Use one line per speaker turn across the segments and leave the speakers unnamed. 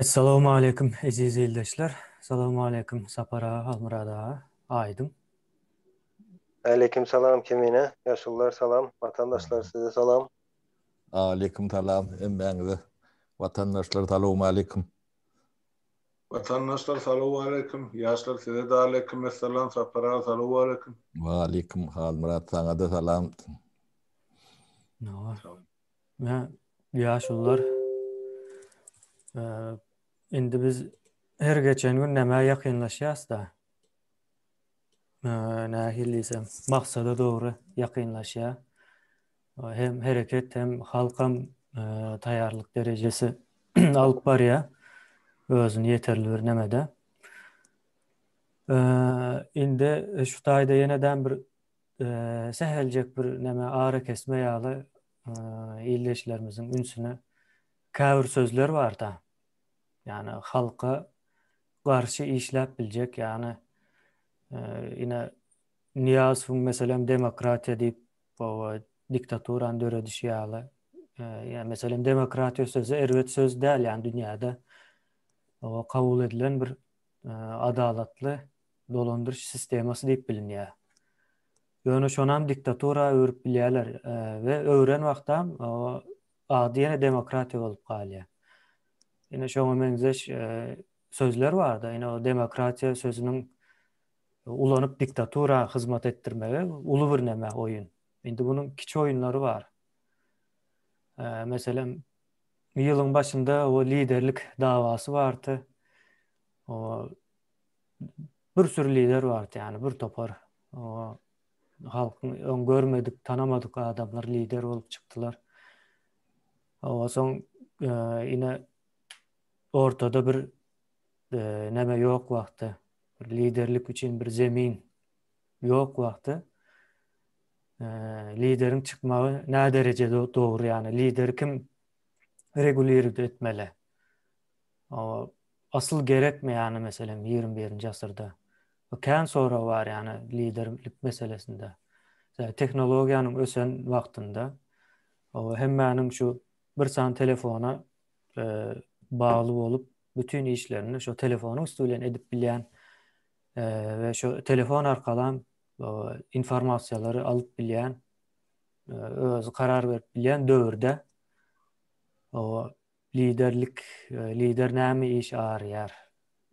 Essalawmaleýkim eziz ildeşler. Salawmaleýkim Sapar aga, Halmyrat aga, Aýdyň.
Aleýkim salam Kemine, ýaşulular salam, watandaşlar size salam.
Aleýkim salam hemmäňize watandaşlar salowmaleýkim.
Watandaşlar salowmaleýkim, ýaşlar size-de aleýkim essalam, Sapar aga salowmaleýkim.
Waleýkim Halmyrat saňada salam.
Mä ýaşulular indi biz her geçen gün nämä ýakynlaşýas-da. Nähili diýsem, maksada dogry ýakynlaşýar. Hem hereket hem halkam taýýarlyk derejesi alyp barýar. Özüni ýeterli bir nemede. Indi şu taýda ýenedem bir säheljek bir neme arakesme ýaly ildeşlerimiziň ünsüne käbir sözler barda. Ýagny halka garşy işläp biljek, ýagny ine Nyýazowyň meselem demokratiýa diýip diktaturany döredişi ýaly, ýa meselem demokratiýa sözi erbet söz däl, ýagny dünýäde kabul edilen bir adalatly dolandyryş sistemasy diýip bilinýär. Ýöne şonam diktatura öwrüp bilýärler we öwren wagtam ady ýene demokratiýa bolup galýar. Ine şoňa meňzeş sözler barda, ine o demokratiýa sözüniň ulanyp diktatura hyzmat etdirmegi uly bir neme oýun. Indi bunuň kiçi oýunlary bar. Meselem, ýylyň başynda o liderlik dawasy bardy. O bir sürü lider bardy, ýagny bir topar. O halkyň öň görmedik, tanamadyk adamlar lider bolup çykdylar. O soň ine ortada bir neme ýok wagty, bir liderlik üçin bir zemin ýok wagty lideriň çykmagy nä derejede dogry, ýagny lideri kim regulirowat etmeli? O asyl gerekmi ýagny meselem 21-nji asyrda? Kän sorag bar ýagny liderlik meselesinde. Tehnologiýanyň ösen wagtynda o hemmäniň şu bir sany telefona bagly bolup bütin işlerini şu telefonyň üsti bilen edip bilýän we şu telefon arkalam informasiýalary alyp bilýän özi karar berip bilýän döwürde o Liderlik, lider näme iş arýar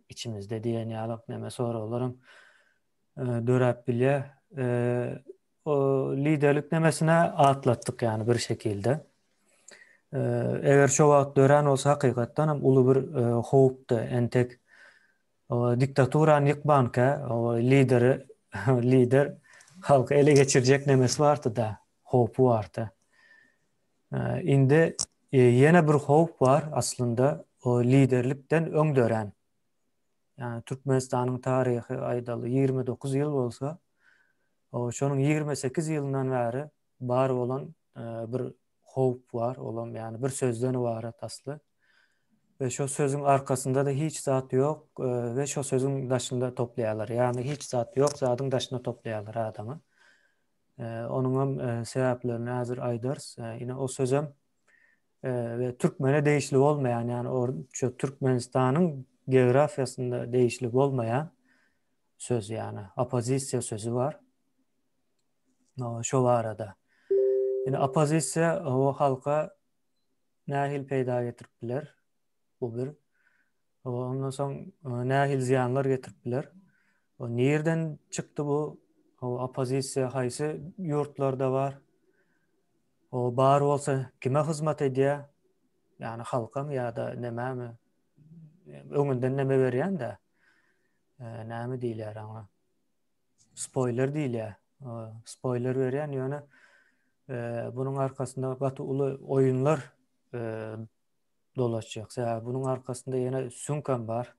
içimizde diýen ýaly näme soraglaram döräp bilýär. O liderlik nemesine atlatdyk ýagny bir şekilde. Eger şo wagt dörän bolsa hakykatdan hem uly bir howpdy entek diktaturany ýykmanka lideri lider halky ele geçirjek nemesi bardy-da, howpy bardy. Indi ýene bir howp bar aslynda o liderlikden öň dörän. Ýagny Türkmenistanyň taryhy aýdaly 29 ýyl bolsa, o şonuň 28 ýylyndan bäri bar bolan bir howp bar, olam ýagny bir sözden ybarat asly. We şo sözüň arkasynda-da hiç zat ýok we şo sözüň daşynda toplaýarlar. Ýagny hiç zat ýok zadyň daşyna toplaýarlar adamy. Onuňam sebäplerini häzir aýdarys. Ine o sözem we türkmene degişli bolmaýan, ýagny o şu Türkmenistanyň geografiýasynda degişli bolmaýan söz, ýagny oppozisiýa sözi bar. Şo barada. Ine oppozisiýa o halka nähili peýda getirip biler? Bu bir. Ondan soň nähili zyýanlar getirip biler? O nirden çykdy bu? O oppozisiýa haýsy ýurtlarda bar? O bar bolsa kime hyzmat edýär? Ýagny halkamy ýa-da nämemi? Öňünden neme berýän-de? Näme diýilýär oňa? Spoiler diýilýär. Spoiler berýän ýöne bunuň arkasynda gaty uly oýunlar dolaşjak. Sebäbi bunuň arkasynda ýene süňk hem bar.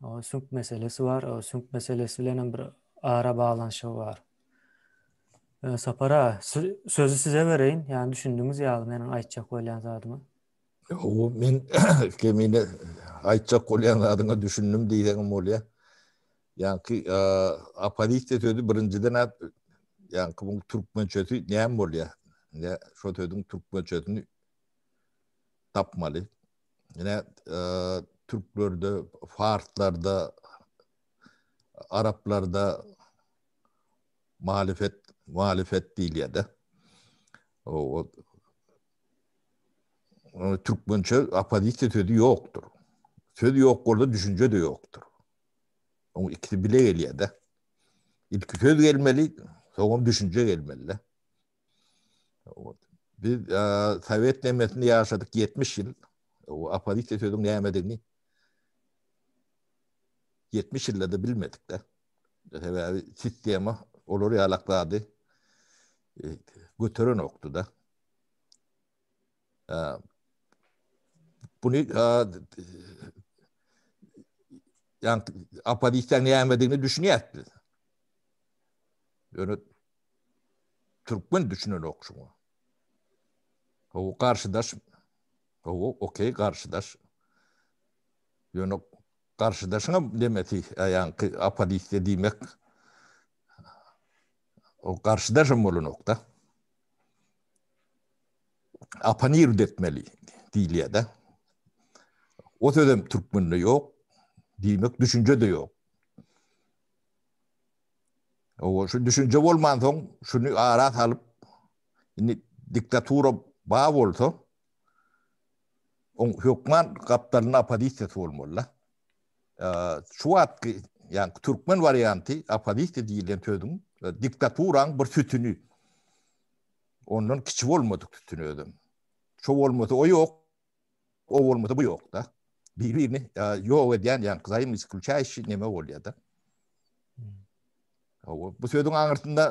O süňk meselesi bar. O süňk meselesi bilen hem bir ara baglanyşygy bar. E, Sapar aga, sözü size bereýin. Ýani düşündiňiz ýaly meniň aýtjak bolýan zadymy.
Ýok, men kemine aýtjak bolýan zadyňa düşündim diýseňem bolýar. Ýaňky e, oppozisiýa sözi birinjiden ýaňky bu türkmençesi näme bolýar? Ne şo sözüň türkmençesini tapmaly. Ine türklerde, farslarda, araplarda muhalefet, muhalefet diýilýär-de. O türkmençe oppozisiýa sözi ýokdur. Söz ýok bolsa düşünje-de ýokdur. Oň ikisi bile gelýär-de. Ilki söz gelmeli, soňam düşünje gelmeli-de. Biz sowet nemesinde ýaşadyk 70 ýyl. O oppozisiýa sözüň nämedigini 70 ýylda-da bilmedik-de. Sebäbi sistema olar ýalak zady göterenokdy-da. Buny ýa oppozisiýanyň nämedigini düşünýäs biz. Ýöne türkmen düşünenok şuňa. O garşydaş, o okey garşydaş. Ýöne garşydaşyňam demesi, ýaňky oppozisiýa diýmek o garşydaşam bolanok-da. Oponirut etmeli diýilýär-de. O sözem türkmende ýok, diýmek düşünje-de ýok. O şu düşünje bolmansoň, şuny ara salyp, indi diktatura bar bolsa, oň hökman gapdalynda oppozisiýasy bolmaly-da. Şu wagtky, ýagny türkmen warianty oppozisiýa diýilýän sözüň diktaturaň bir sütüni. Ondan kiçi bolmadyk sütün özem. Şo bolmasa o ýok, o bolmasa bu ýok-da. Bir-birini ýok edýän, ýagny wzaýmoisklýuçaýşiý neme bolýar-da. Bu sözüň aňyrsynda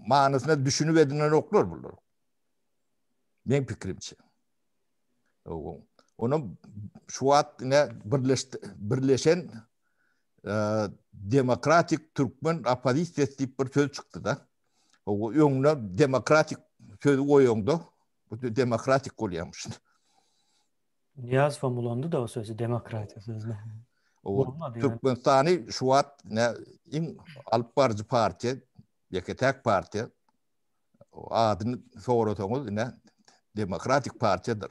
manysyna düşünip edinenoklar bular. Meň pikirimçe. Onam şu wagt ine birleşen demokratik türkmen oppozisiýasy diýip bir söz çykdy-da. O öňüne demokratik sözi goýaňda bu demokratik bolýarmyş.
Nyýazowam ulandy-da o sözi demokratiýa sözüni.
O Türkmenistany şu wagt ne iň alyp baryjy partiýa, ýeke-täk partiýa adyny sorasaňyz ine demokratik partiýadyr.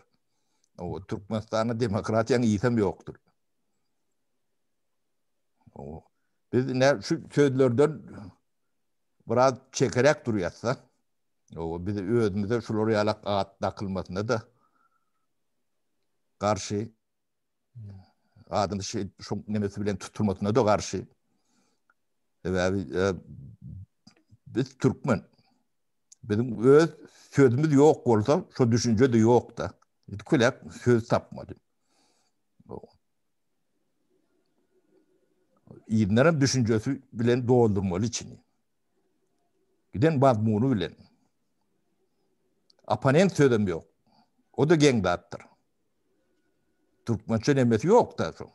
O Türkmenistanda demokratiýanyň ýesem ýokdur. O biz ine şu sözlerden biraz çekerek durýasda. O biz özümize şular ýalak at dakylmasyna da garşy adyny şey şu nemesi bilen tutulmasyna da garşy. Sebäbi e, biz türkmen. Biziň öz sözümiz ýok bolsa, şo düşünje de ýok da. Külek söz tapmaly. Yzyndan hem düşünjesi bilen doldurmaly içini. Giden mazmuny bilen. Oponent sözem ýok. O da geň zatdyr. Türkmençe nemesi ýok da şo.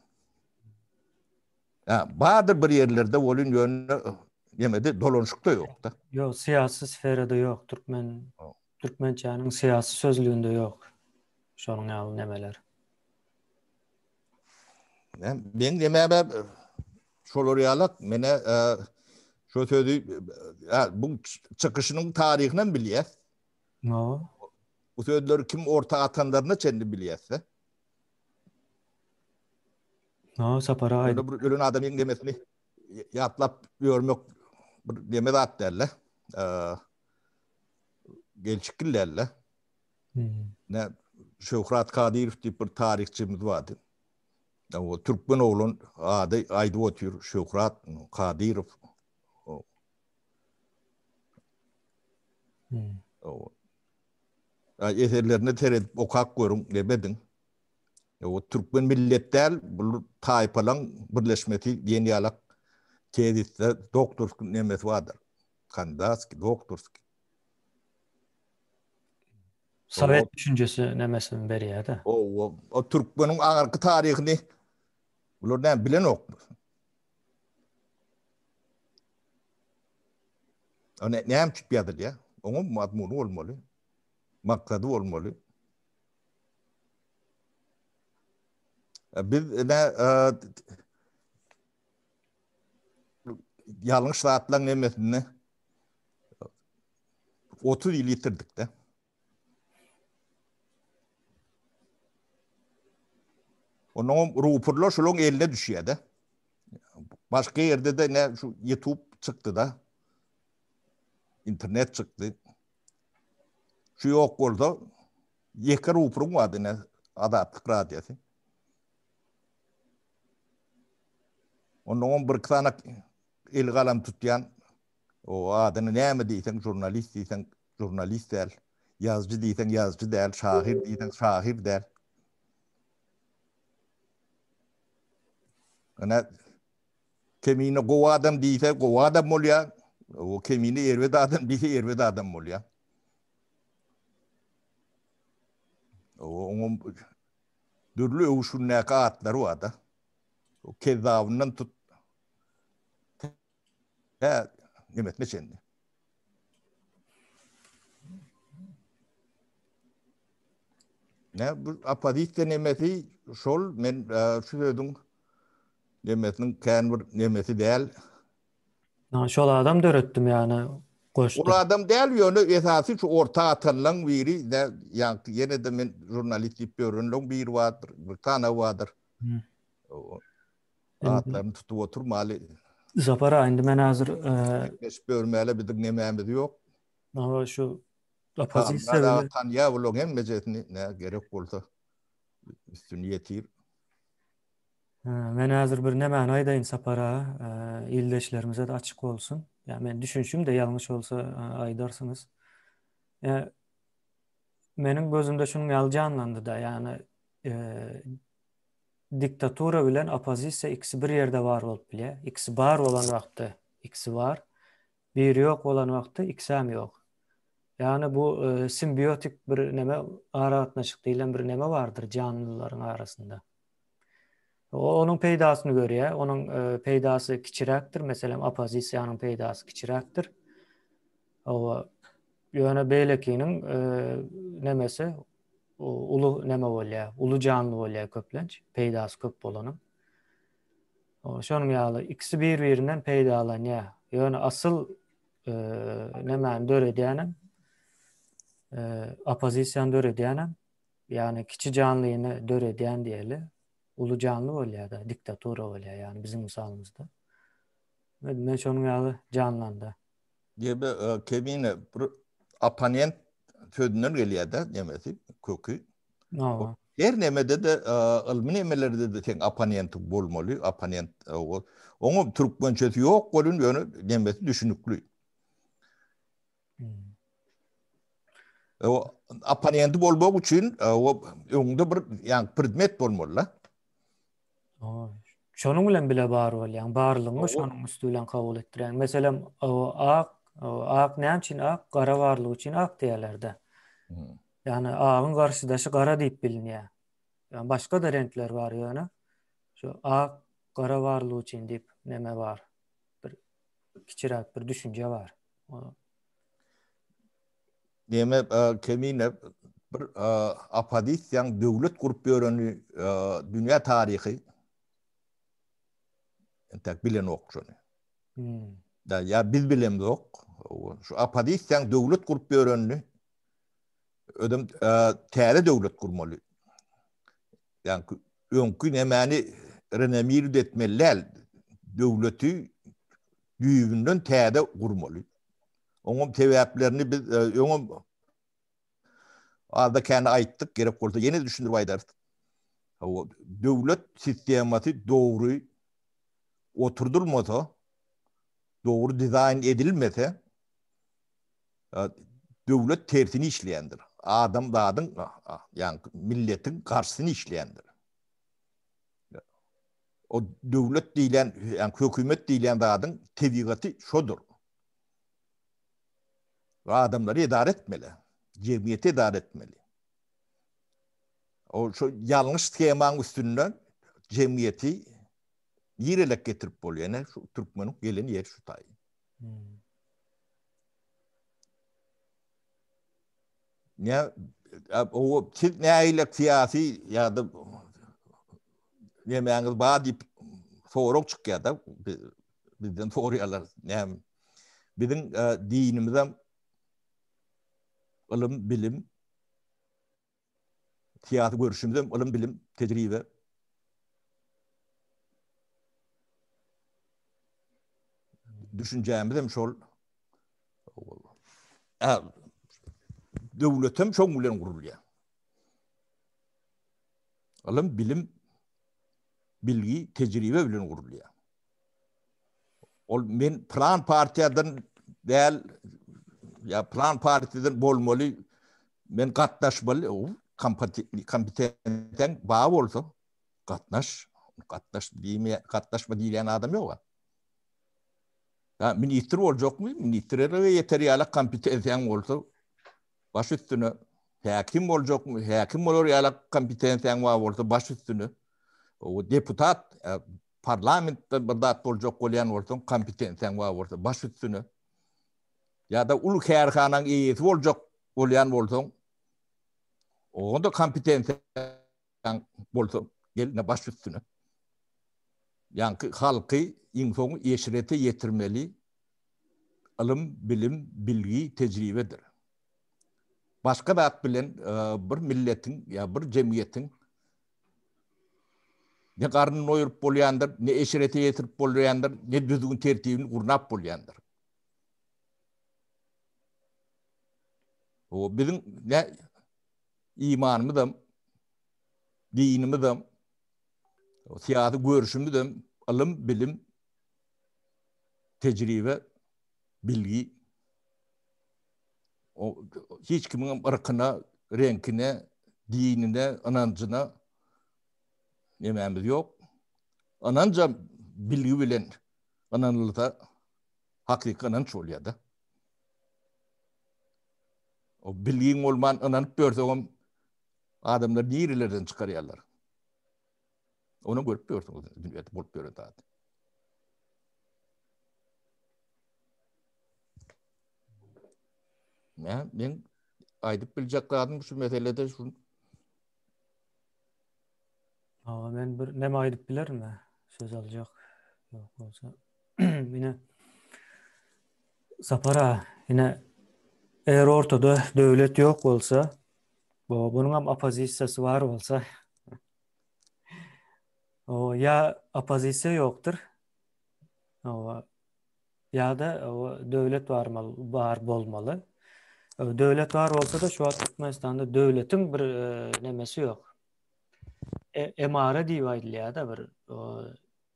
Ha, bardyr bir ýerlerde bolun ýöne nemede dolanşykda ýok da.
Ýok, syýasy sferada ýok. Türkmen türkmençäniň syýasy sözlüginde ýok. Şonuň ýaly nemeler.
Men nemäme şolar ýalak mene e, şo sözi e, bu çykyşynyň taryhyny hem bilýäs.
No.
Bu sözleri kim orta atanlaryna çenli bilýäs-de.
No, Sapar aýdy.
Bir ölen adamyň demesini ýatlap ýörmek bir neme zat däl-de. E, gelşikli däl-de. Ne Şöhrat Kadyrow diýip bir taryhçymyz bardy. O türkmen oglan ady aýdyp otyr Şöhrat Kadyrow. O eserlerine seredip okap görüň, nebediň. O türkmen millet däl, bu taýpalaň birleşmesi diýen ýalak tezisde doktorski nemesi bardyr. Kandidatski, doktorski.
Sowet düşünjesi nemesini berýär-de.
O, o türkmeniň aňyrky taryhyny bular näme bilenokmy? O ne, näme üçin ýazylýar? Oňa mazmuny bolmaly. Maksady bolmaly. Biz ne ýalňyş zatlaryň nemesinde 30 ýyl ýitirdik-de. Onuň rupurlar şolaryň eline düşýär-de. Başga ýerde-de ne şu YouTube çykdy-da. Internet çykdy. Şu ýok bolsa ýeke rupuryň bardy ne Azatlyk radiosy. Ondan bir iki sany eli galam tutýan o adyny näme diýseň žurnalist diýseň žurnalist däl, ýazyjy diýseň ýazyjy däl, şahyr diýseň şahyr däl. Ine Kemine gowy adam diýse gowy adam bolýar. O kemine erbet adam diýse erbet adam bolýar. O oňa dürli öwüşgindäki atlary bar-da. O kezzabyndan tut tä nemesine çenli. Ne bu oppozisiýa nemesi şol men e, şu sözüň nemesiniň kän bir nemesi däl.
Na şol adam döretdim ýany
goşdy. Ol adam däl ýöne esasy şu orta atanlaň biri de ýaňky ýene de men žurnalist diýip ýörenleň biri bardyr, bir tane bardyr. Hmm. Atlaryny tutup oturmaly.
Sapar aga indi men hazir
Gepleşip ýörmäle biziň nemämiz ýok.
Hawa şu oppozisiýa bilen
tanýar bularyň hemmejesini nä gerek bolsa üstüni ýetir.
Men häzir bir nämäni aýdaýyn Sapar aga, ildeşlerimize-de açyk bolsun. Ýa men düşünşim-de ýalňyş bolsa aýdarsyňyz. Ýa meniň gözümde şunuň ýaly janlandy-da, ýagny diktatura bilen oppozisiýa ikisi bir ýerde bar bolup bilýär. Ikisi bar bolan wagtda ikisi bar. Biri ýok bolan wagtda ikisem ýok. Ýagny bu simbiotik bir neme aragatnaşyk diýlen bir neme bardyr janlylaryň arasynda. O onuň peýdasyny görýär. Onuň e, peýdasy kiçiräkdir. Meselem, oppozisiýanyň peýdasy kiçiräkdir. Owa ýöne beýlekiniň e, nemesi uly neme bolýar. Uly janly bolýar köplenç, peýdasy köp bolanyň. Şonuň ýaly ikisi bir-birinden peýdalanýar. Ýöne asyl e, nemäni döredýänem e, oppozisiýany döredýänem Ýagny kiçi janlyny döredýän diýeli, uly janly bolýar-da, diktatura bolýar, ýagny biziň mysalymyzda. Men şonuň ýaly janlandy.
Gebe e, kemine bir opponent sözünden gelýär-de, nemesi, köki.
Hawa.
Her nemede-de e, ylmy nemelerde-de seň opponentiň bolmaly, opponent e, oňa türkmençesi ýok welin ýöne nemesi düşünikli.
Hmm.
O opponenti bolmak üçin e, o öňde bir ýa predmet bolmaly la.
Şonuň bilen bile bar bolýan, barlygyňy şonuň üsti bilen kabul etdirýän. Meselem, o ak, o ak näme üçin ak? Gara barlygy üçin ak diýerler-de.
Hmm.
Ýagny agyň garşydaşy gara diýip bilinýär. Ýa başga-da reňkler bar ýöne şu ak gara barlygy üçin diýip neme bar. Bir kiçiräk bir düşünje bar.
Neme e, kemine bir e, oppozisiýaň döwlet gurup ýöreni e, dünýä taryhy entek bilenok şony.
Hmm.
Da ýa biz bilemzok. Şu oppozisiýaň döwlet gurup ýörenini ödem täze döwlet gurmaly. Ýa öňki nemäni renomir etmeli däl. Döwleti düýbünden täze gurmaly. Oňam sebäplerini biz e, öňem azda kän aýtdyk, gerek bolsa ýene düşündirip aýdarys. Döwlet sistemasy dogry oturdylmasa, dogry dizaýn edilmese, e, döwlet tersini işleýändir. Adamzadyň, ýagny milletiň garşysyny işleýändir. O döwlet diýlen, ýagny hökümet diýlen zadyň tebigaty şodur. Adamlary edara etmeli, jemgyýeti edara etmeli. O şu ýalňyş shemaň üstünden jemgyýeti nirelek getirip bolýar? Ine şu türkmeniň gelen ýeri şu taý.
Hmm.
Ne o siz nähili syýasy ýa-da nemäňiz bar diýip sorag çykýar-da bizden soraýarlar. Näme? Biziň e, dinimizem ylym, bilim, syýasy görüşimizem ylym, bilim, tejribe. düşünjämizem şol. Döwletem şoň bilen gurulýar. Ylym, bilim, bilgi, tejribe bilen gurulýar. Ol men plan partiýadan däl, ýa plan partiýadan bolmaly, men gatnaşmaly, o kompetentiň bar bolsa gatnaş, gatnaş diýme, gatnaşma diýilýän adam ýok. Ýa ministr boljakmy? Ministrlige ýeter ýaly kompetensiýaň bolsa baş üstüne, häkim boljakmy? Häkim bolar ýaly kompetensiýaň bar bolsa baş üstüne. O deputat, parlamentde bir zat boljak bolýan bolsaň, kompetensiýaň bar bolsa baş üstüne. Ýa-da uly kärhanaň eýesi boljak bolýan bolsaň, onda kompetensiýaň bolsa gel baş üstüne. Ýaňky halky iň soňy eşrete ýetirmeli ylym, bilim, bilgi, tejribedir. Başga zat bilen bir milletiň ýa bir jemgyýetiň ne garnyny doýuryp bolýandyr, ne eşrete ýetirip bolýandyr, ne düzgün tertibini gurnap bolýandyr. O biziň ne imanymyzam, dinimizem, syýasy görüşümizem ylym, bilim, tejribe, bilgi. O hiç kimiň yrkyna, reňkine, dinine, ynanjyna nemämiz ýok. Ynanjam bilgi bilen ynanylsa hakyky ynanç bolýar-da. O bilgiň bolman ynanyp ýörsegem adamlar nirelerden çykarýarlar. Ony görüp ýörsüňiz dünýäde bolup ýören zat. Men, men aýdyp biljek zadym şu meselede şu.
Awa men bir näme aýdyp bilerin söz aljak ýok bolsa. Ine Sapar aga, ine eger ortada döwlet ýok bolsa, bu bunuň hem oppozisiýasy bar bolsa, o ýa oppozisiýa ýokdur, o ýa-da o döwlet bar bar bolmaly. Döwlet bar bolsa-da şu wagt Türkmenistanda döwletiň bir e, nemesi ýok. E, emara diýip aýdylýar-da bir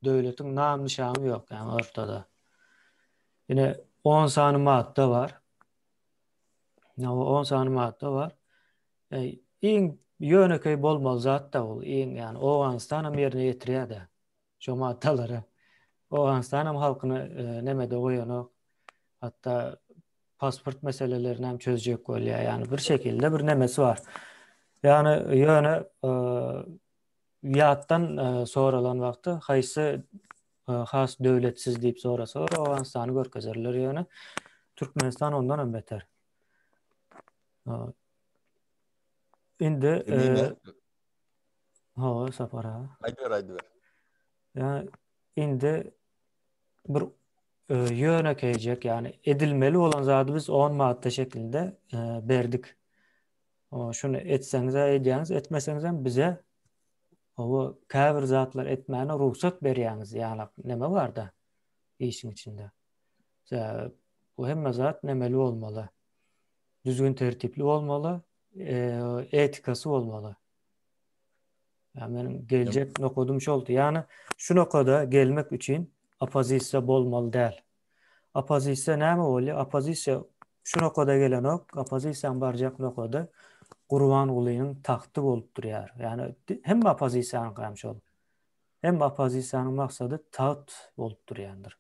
Döwletiň nam-nyşany ýok ýaňy ortada. Ine on sany madda bar. Ine on sany madda bar. E, iň ýönekeý bolmaly zat da ol. Iň ýani Owganystan hem ýerine ýetirýär-de. Şo maddalary. Owganystan hem halkyny e, nemede goýanok. Hatda pasport meselelerini hem çözjek bolýar. Ýani bir şekilde bir nemesi bar. Ýani ýöne e, Ýatdan soralan wagty haýsy has döwletsiz diýip sorasalar Owganystany görkezerler ýöne Türkmenistan ondan hem beter. Indi Hawa Sapar aga.
Aýdyber aýdyber.
Ýa indi bir ýönekeýjek ýagny edilmeli bolan zady biz 10 madda şeklinde berdik. Şuny etseňiz-ä edýäňiz, etmeseňizem bize oba käbir zatlar etmäne rugsat berýäňiz ýalak neme barda işiň içinde. Sebäbi bu hemme zat nemeli bolmaly. Düzgün tertipli bolmaly, etikasy bolmaly. Ýa meniň geljek nokadym şoldy. Ýagny şu nokada gelmek üçin oppozisiýa bolmaly däl. Oppozisiýa näme bolýar? Oppozisiýa şu nokada gelenok, oppozisiýanyň barjak nokady Gurbangulynyň tagty bolup durýar. Ýagny hemme oppozisiýanyňky hem şol. Hemme oppozisiýanyň maksady tagt bolup durýandyr.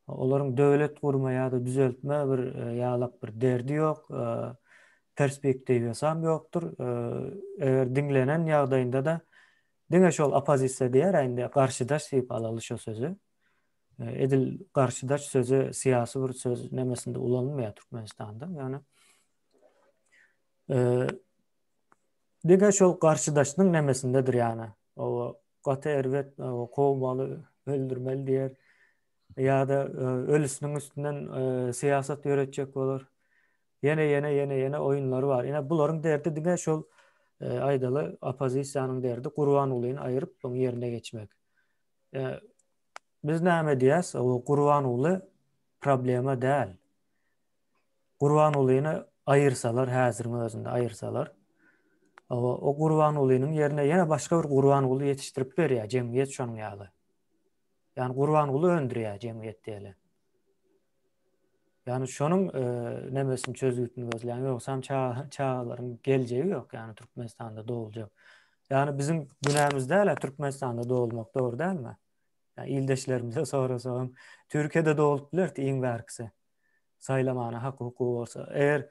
Olaryň döwlet gurma ýa-da düzeltme bir e, ýalak bir derdi ýok, e, perspektiwasam ýokdur. E, eger diňlenen ýagdaýynda-da diňe şol oppozisiýa diýer, indi garşydaş diýip alaly şo sözi. Edil garşydaş sözi syýasy bir söz nemesinde ulanylmaýar Türkmenistanda. Ýagny diňe şol garşydaşynyň nemesindedir ýagny. O gaty erbet, kowmaly, öldürmeli diýer. Ýa-da ölüsiniň üstünden syýasat ýöretjek bolar. Ýene ýene ýene ýene oýunlary bar. Ine bularyň derdi diňe şol aýdaly oppozisiýanyň derdi Gurbangulyny aýyryp, oň ýerine geçmek. Biz näme diýýäs? O Gurbanguly problema däl. Gurbangulyny aýyrsalar, häziriň özünde aýyrsalar, o Gurbangulynyň ýerine ýene başga bir Gurbanguly ýetişdirip berýär jemgyýet şonuň ýaly. Ýani Gurbanguly öndürýär jemgyýet diýeli. Ýani şonuň e, nemesini çözgütini gözleýän, ýogsam çagalaryň geljegi ýok, ýani Türkmenistanda doguljak. Ýani biziň günämiz däl, Türkmenistanda dogulmak dogry dälmi? Ýani ildeşlerimize sorasam, Türkiýede dogulup bilerdi iň bärkisi. Saýlamana hak hukugy bolsa. Eger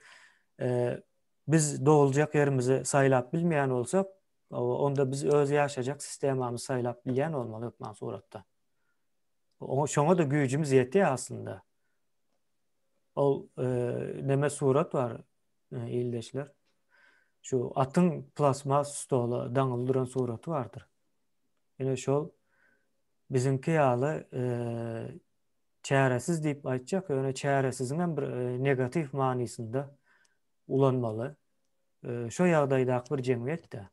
e, biz doguljak ýerimizi saýlap bilmeýän bolsak, onda biz öz ýaşajak sistemamyzy saýlap bilýän bolmaly hökman suratda. Şoňa da güýjümiz ýetýär aslynda. Ol e, neme surat bar e, ildeşler. Şu atyň plasmas stola daňyly duran suraty bardyr. Ine şol biziňki ýaly e, çäresiz diýip aýtjak, ýöne çäresiziň hem bir e, negatiw manysynda ulanmaly. E, şo ýagdaýdaky bir jemgyýetde.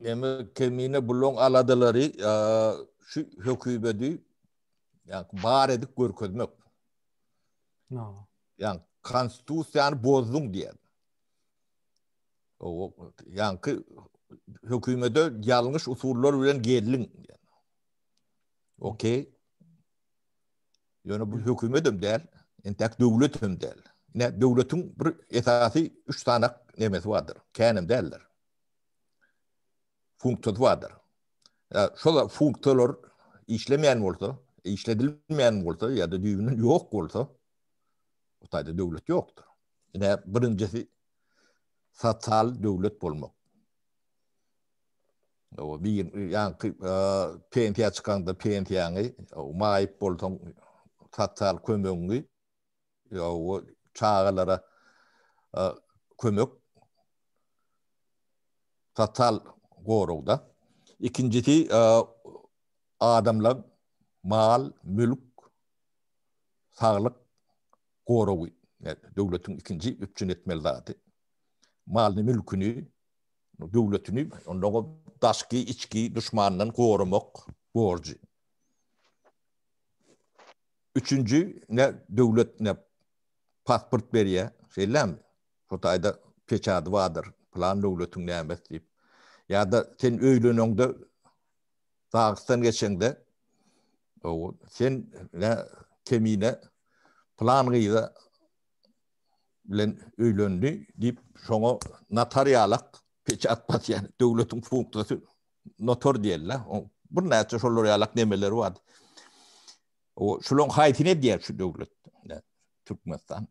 Neme kemine bulaň aladalary şu hökümeti ýa bar edip görkezmek.
No.
Ýa konstitusiýany bozduň diýen. O ýaňky hökümete ýalňyş usullar bilen geldiň diýen. Okey. Ýöne bu hökümetem däl, entäk döwletem däl. Ine döwletiň bir esasy üç sanak nemesi bardyr. Känem däldir. Funksiýasy bardyr. Şol funksiýalar işlemeýän bolsa, işledilmeýän bolsa ýa-da düýbünden ýok bolsa, o taýda döwlet ýokdur. Ine birinjisi sosial döwlet bolmak. O bir ýaňky pensiýa çykaňda pensiýaňy, maýyp bolsaň sosial kömegiňi, o çagalara kömek sosial goragda. Ikinjisi adamlar mal, mülk, saglyk goragy. Döwletiň ikinji üpjün etmeli zady. Malyny, mülküni döwletini onda daşky, içki duşmandan goramak borjy. Üçünji ne döwlet ne pasport berýär, şeýlemi? Şo taýda peçady bardyr, plan döwletiň nämesi diýip. Ýa-da sen öýleneňde Dagystan geçeňde o sen ne kemine plan gyza bilen öýlendi diýip şoňa notarialak peçat basýan döwletiň funksiýasy notar diýerler. Bir näçe şolar ýalak nemeleri bar. O şulaň haýsyny edýär şu döwlet? Türkmenistan.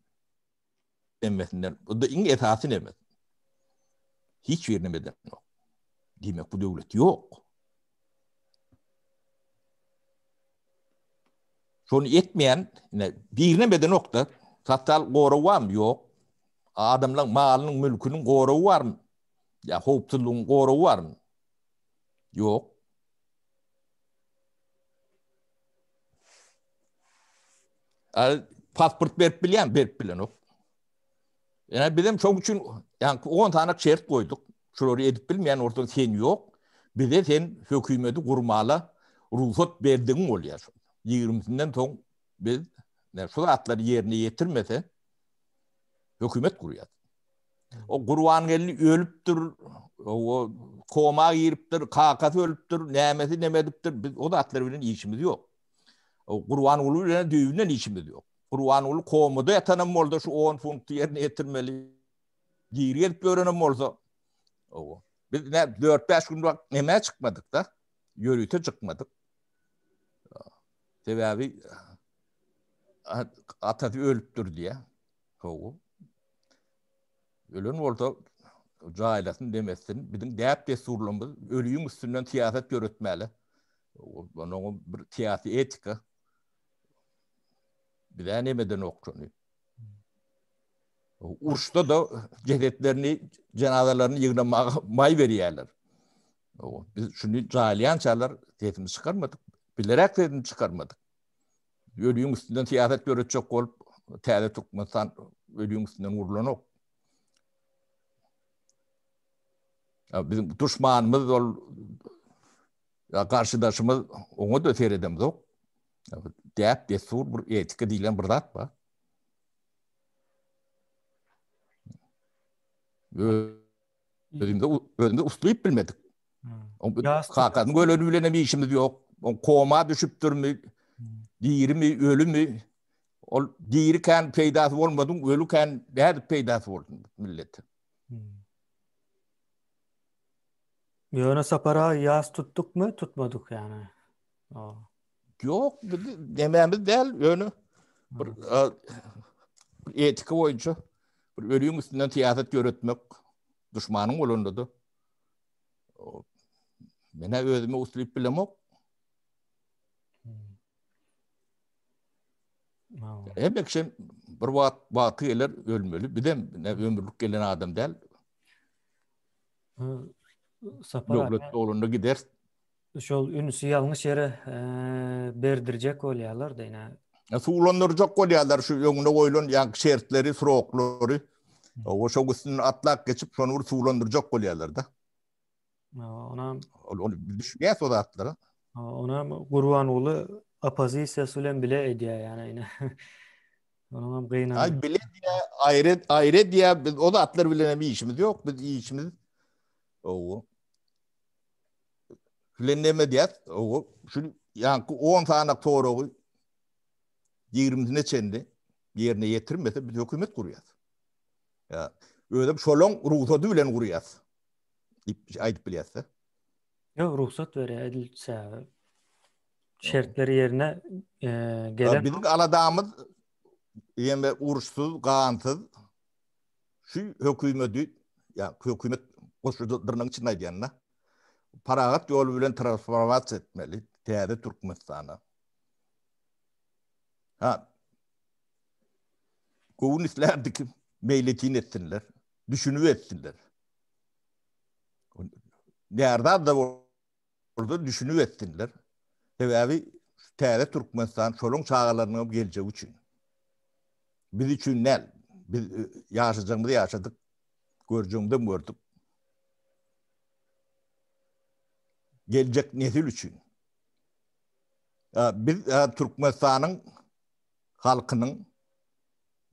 Hemmesinden. Bu da iň esasy neme? Hiç bir neme edenok. Diýmek bu döwlet ýok. Şony etmeýän, ine, birine edenok-da, sosial gorag barmy? Ýok. Adamlaryň malynyň, mülküniň goragy barmy? Ýa howpsuzlygyň goragy barmy? Ýok. Pasport berip bilýän, berip bilenok. Ýa bizem şoň üçin ýa 10 sany şert goýduk. Şulary edip bilmeýän bolsaň sen ýok. Bize sen hökümeti gurmala rugsat berdigiň bolýar. 20-sinden soň biz şu zatlary ýerine ýetirmese hökümet gurýar. O Gurbangeldi ölüpdir, o koma giripdir, kakasy ölüpdir, nämesi neme edipdir. Biz o zatlar bilen işimiz ýok. O Gurbanguly bilen düýbünden işimiz ýok. Gurbanguly komada ýatanam bolsa şu 10 punkty ýerine ýetirmeli. Diri gezip ýörenem bolsa. Owa. Biz ne 4-5 gün wagt nämä çykmadyk da? Ýörite çykmadyk. Sebäbi atasy ölüpdir diýä. Hawa. Ölen bolsa jaýlasyn demesin. Biziň däp-dessurlarymyz ölüň üstünden syýasat ýöretmäli. Onuň bir syýasy etika. Bize näme edenok şony. Uruşda da jesetlerini, jenazalaryny ýygnamaga maý berýärler. Biz şuny jaýlaýançalar sesimizi çykarmadyk. Bilerek sesimizi çykarmadyk. Ölüň üstünden syýasat ýöretjek bolup, täze Türkmenistan ölüň üstünden gurlanok. Biziň duşmanymyz ol. Ýa garşydaşymyz oňa-da seredemzok. Däp, dessur, bir etika diýlen bir zat bar. Özümde özümde uslyp bilmedik. Kakasynyň öleni bilen hem işimiz ýok. O koma düşüpdirmi, dirimi, ölümi? Ol dirikän peýdasy bolmadyň, ölükän nädip peýdasy bolsun millete?
Ýöne Sapar aga ýas tutdukmy, tutmadyk ýany.
Ýok, biz demämiz däl, ýöne bir etika boýunça bir ölüň üstünden syýasat ýöretmek duşmanyň bolanda-da men-ä özüme uslyp bilemok. Hemme kişi bir wagt wagty geler ölmeli. Bizem ömürlik gelen adam däl.
Sapar
Döwlet dolanda gider.
Şol ünsi ýalňyş ýere berdirjek bolýarlar da ine.
Suwlandyrjak bolýarlar şu öňüne goýlan ýaňky şertleri, sroklary. O şoň üstünden atlap geçip şony bir suwlandyrjak bolýarlar da.
Onam
ol ol düşünýär o zatlara.
Onam Gurbanguly oppozisiýasy bilen bile edýär ýani ine. Onuň hem gynan.
Ay bile diýä, aýry aýry diýä biz o zatlar bilen hem işimiz ýok. Biz işimiz o bilen näme diýäs? O şu ýaňky 10 sany soragy 20-sine çenli ýerine ýetirmese biz hökümet gurýas. Ýa özem şolaň rugsady bilen gurýas. Diýip aýdyp bilýäs-de.
Ýok, rugsat berýär edil sebäbi şertleri ýerine e, gelen.
Biziň aladamyz ýene uruşsyz, gansyz şu hökümeti, ýa hökümet goşy dyrnagyň içinde aýdýan-da, parahat ýol bilen transformasiýa etmeli täze Türkmenistana. Ha. Göwün islärdik meýletin etsinler, düşünip etsinler. Närde da bolsa düşünip etsinler. Sebäbi täze Türkmenistan şolaň çagalarynyň hem geljegi üçin. Biz üçin däl. Biz e, ýaşajagymyzy ýaşadyk, görjegimizi hem gördük. Geljek nesil üçin. Biz Türkmenistanyň halkynyň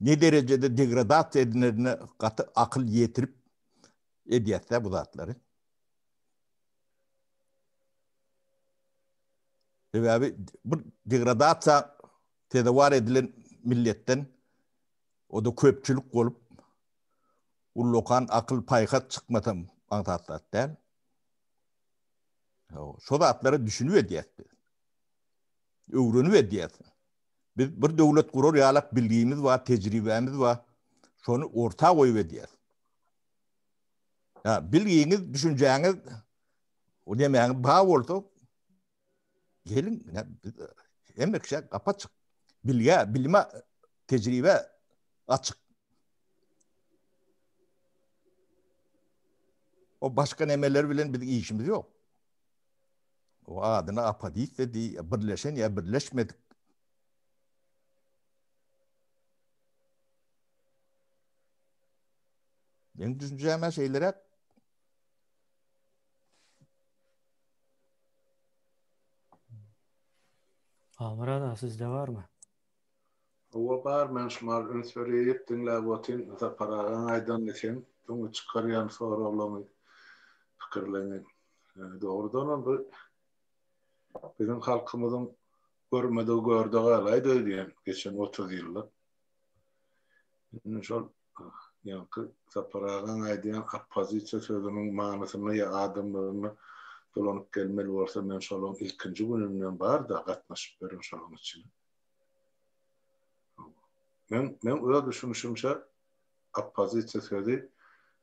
ne derejede degradasiýa edilenine gaty akyl ýetirip edýäs-dä bu zatlary. Sebäbi bu degradasiýa sezewar edilen milletden o-da köpçülik bolup ullakan akyl paýhas çykmasam aňsat zat däl. Şo zatlara düşünip edýäs biz. Öwrenip edýäs. Biz bir döwlet gurar ýalak bilgimiz bar, tejribämiz bar. Şony orta goýup edýäs. Ýa bilgiňiz, düşünjäňiz, o nemäňiz bar bolsa geliň, biz hemme kişä gapy açyk. Bilgä, bilime, tejribä açyk. O başga nemeler bilen biziň işimiz ýok. O adyna oppozisiýa diý, birleşen ýa birleşmedik. Meň düşünjäm şeýleräk.
Halmyrat aga sizde barmy?
Hawa bar men şumal üns berip diňläp otyn Sapar agaň aýdanyny seň öňe çykarýan soraglaňy pikirleňi dogrudanam bu biziň halkymyzyň görmedigi görde galaýdy öýdýän geçen 30 ýylda. Indi şol ýaňky Sapar agaň aýdýan oppozisiýa sözüniň manysyna ýa adamlaryna dolanyp gelmeli bolsa men şolaň ilkinji gününden bar-da gatnaşyp berin şolaň içine. Men men öz düşünişimçe oppozisiýa sözi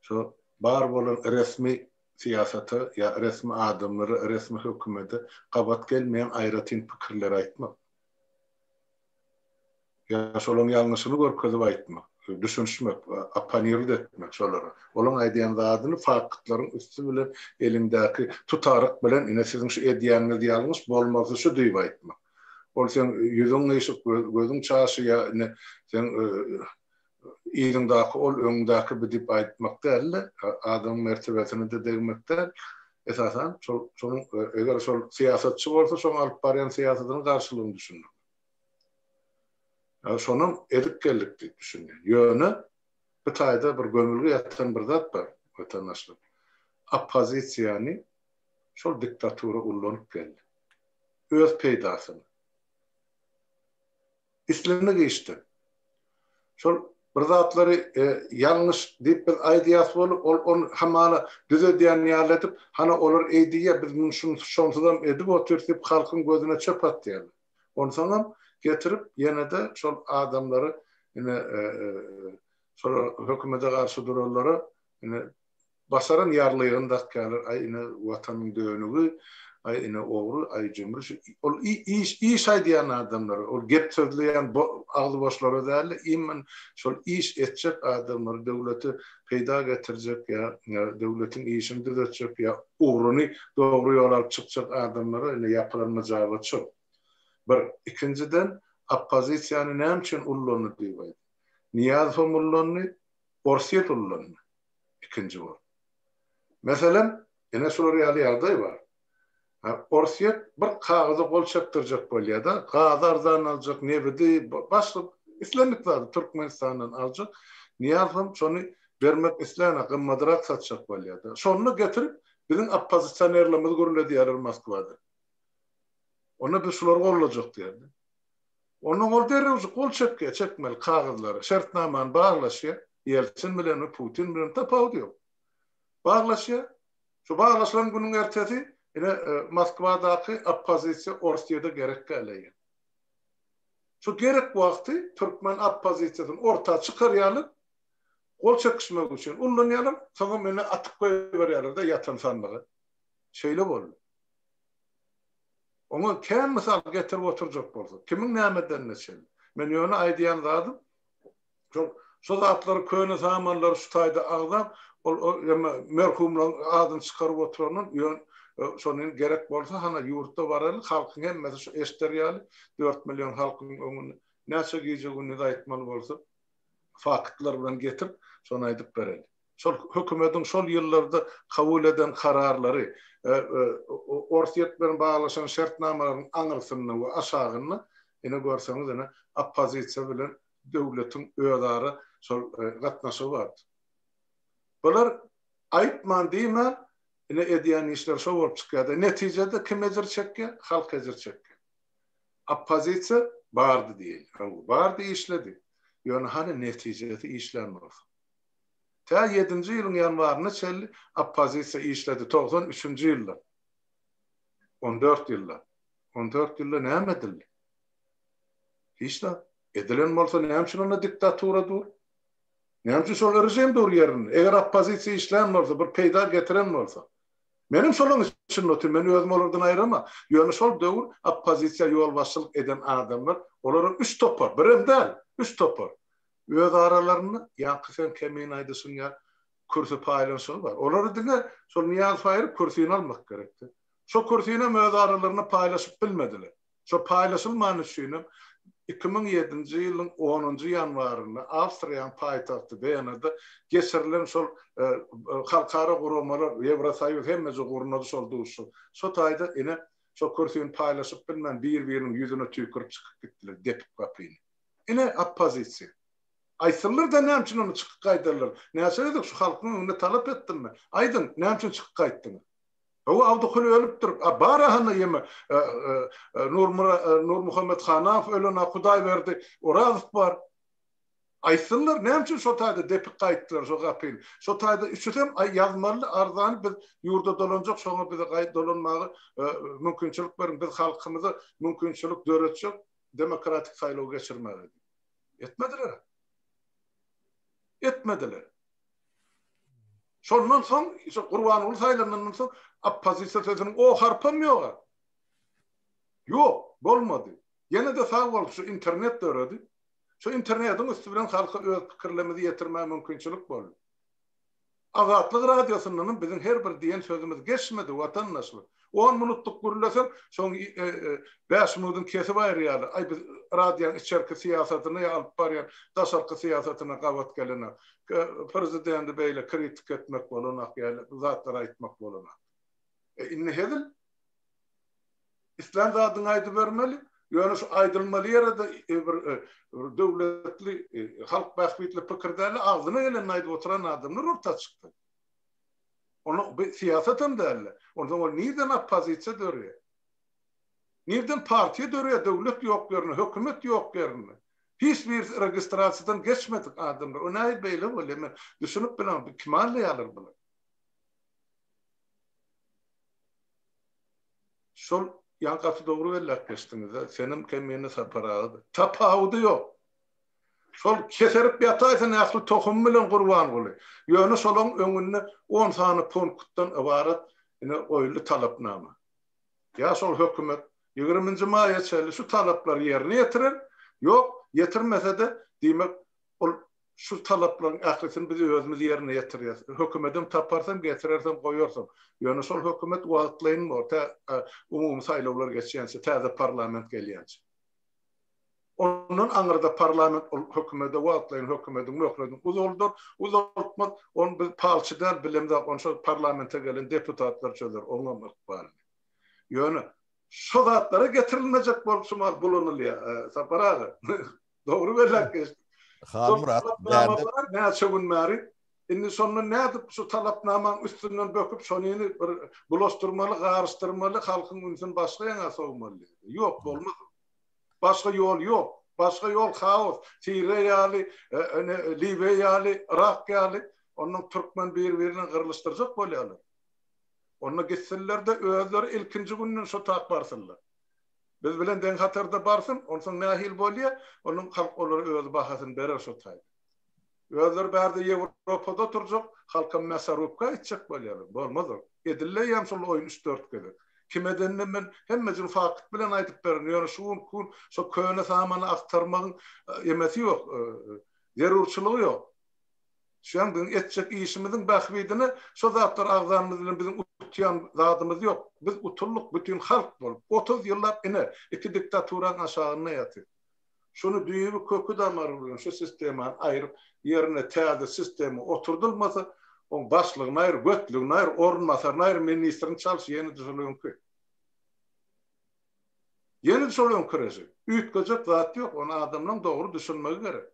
şo bar bolan resmi syýasata ýa resmi adamlara, resmi hökümete gabat gelmeýän aýratyn pikirleri aýtmak. Ýa şolaň ýalňyşyny görkezip aýtmak, düşünişmek, opponirut etmek şolara. Olaň aýdýan zadyny faktlaryň üsti bilen eliňdäki tutaryk bilen ine siziň şu edýäniňiz ýalňyş, bolmalysy şu diýip aýtmak. Ol seň ýüzüň gyşyk, gözüň çaşy ýa ine seň yzyňdaky ol, öňüňdäki bu diýip aýtmak däl-de, adamyň mertebesine-de degmek däl. Esasan şol şonuň eger şol syýasatçy bolsa şoň alyp barýan syýasatynyň garşylygyny düşünmek. Ýa şonam edip geldik diýip düşünýän. Ýöne bu taýda bir gömülgi ýatan bir zat bar watandaşlar. Oppozisiýany şol diktatura ullanyp geldi. Öz peýdasyna. Islendik işde. Şol bir zatlary ýalňyş diýip biz aýdýas bolup, ol ony hamala düzedýän ýaly edip, hana olar eý diýýär, biz muny şuny şonsuzam edip otyrys diýip halkyň gözüne çöp atýarlar. Onsoňam getirip ýene-de şol adamlary ine şol hökümete garşy duranlara ine Basaran ýarlygyny dakýarlar, aý ine watanyň dönügi, aý ine ogry, aý jümri şu ol iş iş aýdýan adamlara, ol gep sözleýän agzy boşlara dälde immen şol iş etjek adamlara döwlete peýda getirjek ýa döwletiň işini düzetjek ýa ugruny dogry ýola alyp çykjak adamlara ine ýapylan myjabat şol. Bir. Ikinjiden oppozisiýany näme üçin ullandy diýip aýdýar. Nyýazowam ullandy, Orsýet ullandy. Ikinji bolup. Meselem, ine şular ýaly ýagdaý bar. Orsýet bir kagyza gol çekdirjek bolýar-da, gazy arzan aljak, nebidi, başga islendik zady Türkmenistandan aljak. Nyýazowam şony bermek islänok, gymmadrak satjak bolýar-da. Şonda getirip, biziň oppozisionerlerimizi gürledýärler Moskwada. Onda biz şulary gollajak diýýärler. Ondan ol derrewjik gol çekýär, çekmeli kagyzlara, şertnamany baglaşýar, Ýeltsin bilenmi, Putin bilenmi tapawudy ýok. Baglaşýar. Şu baglaşylan günüň ertesi ine Moskwadaky oppozisiýa Orsýede gerek däl eýýäm. Şu gerek wagty türkmen oppozisiýasyny orta çykarýarlar, gol çekişmek üçin ullanýarlar, soňam ine atyp goýberýärler-de ýatan sandyga. Şeýle boldy. Oňa kän mysal getirip oturjak bolsak, kimiň näme edenine çenli. Men ýöne aýdýan zadym, şol şo zatlary köne samanlary şu taýda agzap, ol ýa merhumlaryň adyny çykaryp oturandan ýön şony gerek bolsa hana ýurtda baraly halkyň hemmesi şu eşder ýaly 4 million halkyň öňünde näçe gije-gündiz aýtmaly bolsa faktlar bilen getirip şony aýdyp bereli. Şol hökümetiň şol ýyllarda kabul eden kararlary, Orsýet bilen baglaşan şertnamalaryň aňyrsynda we aşagynda, ine görseňiz, ine oppozisiýa bilen döwletiň özara şol gatnaşygy bardy. Bular aýtman diýmän, ine edýän işleri şo bolup çykýar-da. Netijede kim ejir çekýär? Halk ejir çekýär. Oppozisiýa bardy diýeli. Hawa, bardy, işledi. Ýöne hany netijesi işlän bolsa. Tä ýedinji ýylyň ýanwaryna çenli oppozisiýa işledi, 93-nji ýylda. 14 ýylda. 14 ýylda näme edildi? Hiç zat. Edilen bolsa näme üçin onda diktatura dur? Näme üçin şol režim dur ýerinde? Eger oppozisiýa işlän bolsa, bir peýda getiren bolsa. Menem şolaryň içinde otyryn, men özümi olardan aýyrama. Ýöne şol döwür oppozisiýa ýolbaşçylyk eden adamlar, olaram üç topar, birem däl, üç topar. Öz aralarynda ýaňky seň Kemine aýdyşyň ýaly kürsi paýlanyşygy bar. Olary diňe şol Nyýazowy aýryp kürsini almak gerekdi. Şo kürsinem öz aralarynda paýlaşyp bilmediler. Şo paýlaşylmany üçinem 2007-nji ýylyň onunjy ýanwarynda Awstriýanyň paýtagty Wenada geçirilen şol halkara guramalar Ýewrosoýuz hemmeje gurnady şol duşuşygy. Şo taýda ine şo kürsini paýlaşyp bilmän bir-biriniň ýüzüne tüýkürip çykyp gitdiler depip gapyny. Ine oppozisiýa. Aýtsynlar-da näme üçin onda çykyp gaýdarlar. Näçe gezek şu halkyň öňünde talap etdim men. Aýdyň, näme üçin çykyp gaýtdyňyz? Hawa Abdykuly ölüpdir. A bar hany ýeme Nurmuhammet Hanaw ölen-a Hudaýberdi Orazow bar. Aýtsynlar, näme üçin şo taýda depip gaýtdylar şo gapyny. Şo taýda üçüsem ýazmaly arzany biz ýurda dolanjak şoňa bize dolanmaga mümkinçilik beriň biz halkymyza mümkinçilik döretjek demokratik saýlaw geçirmäge diýip. Etmediler. Etmediler. Şondan soň, şu Gurbanguly saýlanandan soň oppozisiýa sözüniň o harpam ýok. Ýok, bolmady. Ýene-de sag bolup şu internet döredi. Şu internetiň üsti bilen halka öz pikirlerimizi ýetirmäge mümkinçilik boldy. Azatlyk Radiosyndanam biziň her bir diýen sözümiz geçmedi, watandaşlar. On minutlyk gürleseň, şoň bäş minudyny kesip aýyrýarlar. Aý biz radionyň içerki syýasatyna ýa alyp barýan daşarky syýasatyna gabat gelenok. Prezidenti beýle kritika etmek bolanok ýa zatlar aýtmak bolanok. E indi hezil islän zadyňy aýdybermeli. Ýöne şu aýdylmaly ýere-de bir döwletli, halk bähbitli pikir däl-de, agzyna gelenini aýdyp oturan adamlar orta çykdy. Onda bu syýasatam däl-de. Onsoň ol nirden oppozisiýa dörýär? Nirden partiýa dörýär döwlet ýok ýerinde, hökümet ýok ýerinde? Hiç birisi registrasiýadan geçmedik adamlar. O nähili beýle bolýar? Men düşünip bilemok. Kimi aldaýarlar bular? Şol ýaňy gaty dogry belläp geçdiňiz-de, senem Kemine Sapar aga-da. Tapawudy ýok. Şol keserip ýataýsyn ähli tohumy bilen Gurbanguly. Ýöne şolaň öňünde on sany punktdan ybarat ine goýuldy talapnama. Ýa şol hökümet ýigriminji maýa çenli şu talaplary ýerine ýetirer, ýok, ýetirmese-de, diýmek, ol şu talaplaryň ählisini biz özümiz ýerine ýetirýäs. Hökümedem taparsam, getirersem, goýarsam. Ýöne şol hökümet wagtlaýyn bor, tä umumy saýlawlar geçýänçä, täze parlament gelýänçä. Ondan aňyrda parlament ol hökümede wagtlaýyn hökümediň möhletini uzaldar, uzaltmaz, ony biz palçy däl bilemzok, ony şol parlamente gelen deputatlar çözer, oňam ykbalyny. Ýöne şo zatlara getirilmejek bolup şu mal bulanylýar, Sapar aga. Dogry belläp geçdiň.
Halmyrat,
bärde näçe gün bäri indi şondan nädip şu talapnamaň üstünden böküp şonyny bir bulaşdyrmaly, garyşdyrmaly, halkyň ünsüni başga ýaňa sowmaly. Ýok, bolmaz. Başga ýol ýok. Başga ýol haos. Siriýa ýaly, Liwiýa ýaly, Yrak ýaly. Ondan türkmen bir-birini gyrlyşdyrjak bolýarlar. Onda gitsinler-de özleri ilkinji günden şo tak barsynlar. Biz bilen deň hatarda barsyn, onsoň nähili bolýar, onuň halk olara özi bahasyny berer şo taýda. Özleri bärde Ýewropada oturjak, halkam mäsarubka etjek bolýarlar. Bolmaz ol. Edildi eýýäm şol oýun üç-dört gezek. Kim edenini men hemmejigini fakt bilen aýdyp berin, ýöne şu günki gün şo köne samany agtarmagyň emesi ýok, zerurçylygy ýok. Şuň biziň etjek işimiziň bähbidine şo zatlary agzanymyz bilen biziň utýan zadymyz ýok. Biz utuldyk bütin halk bolup. 30 ýyllap ine, iki diktaturaň aşagynda ýatyr. Şuny düýbi köki damary bilen şu sistemany aýryp ýerine täze sistema oturdylmasa, oň başlygyny aýyr, götlügini aýyr, orunbasaryny aýyr, ministrini çalyş ýene-de şol öňki. Ýene-de şol öňki režim. Üýtgejek zat ýok, ony adamlaň dogry düşünmegi gerek.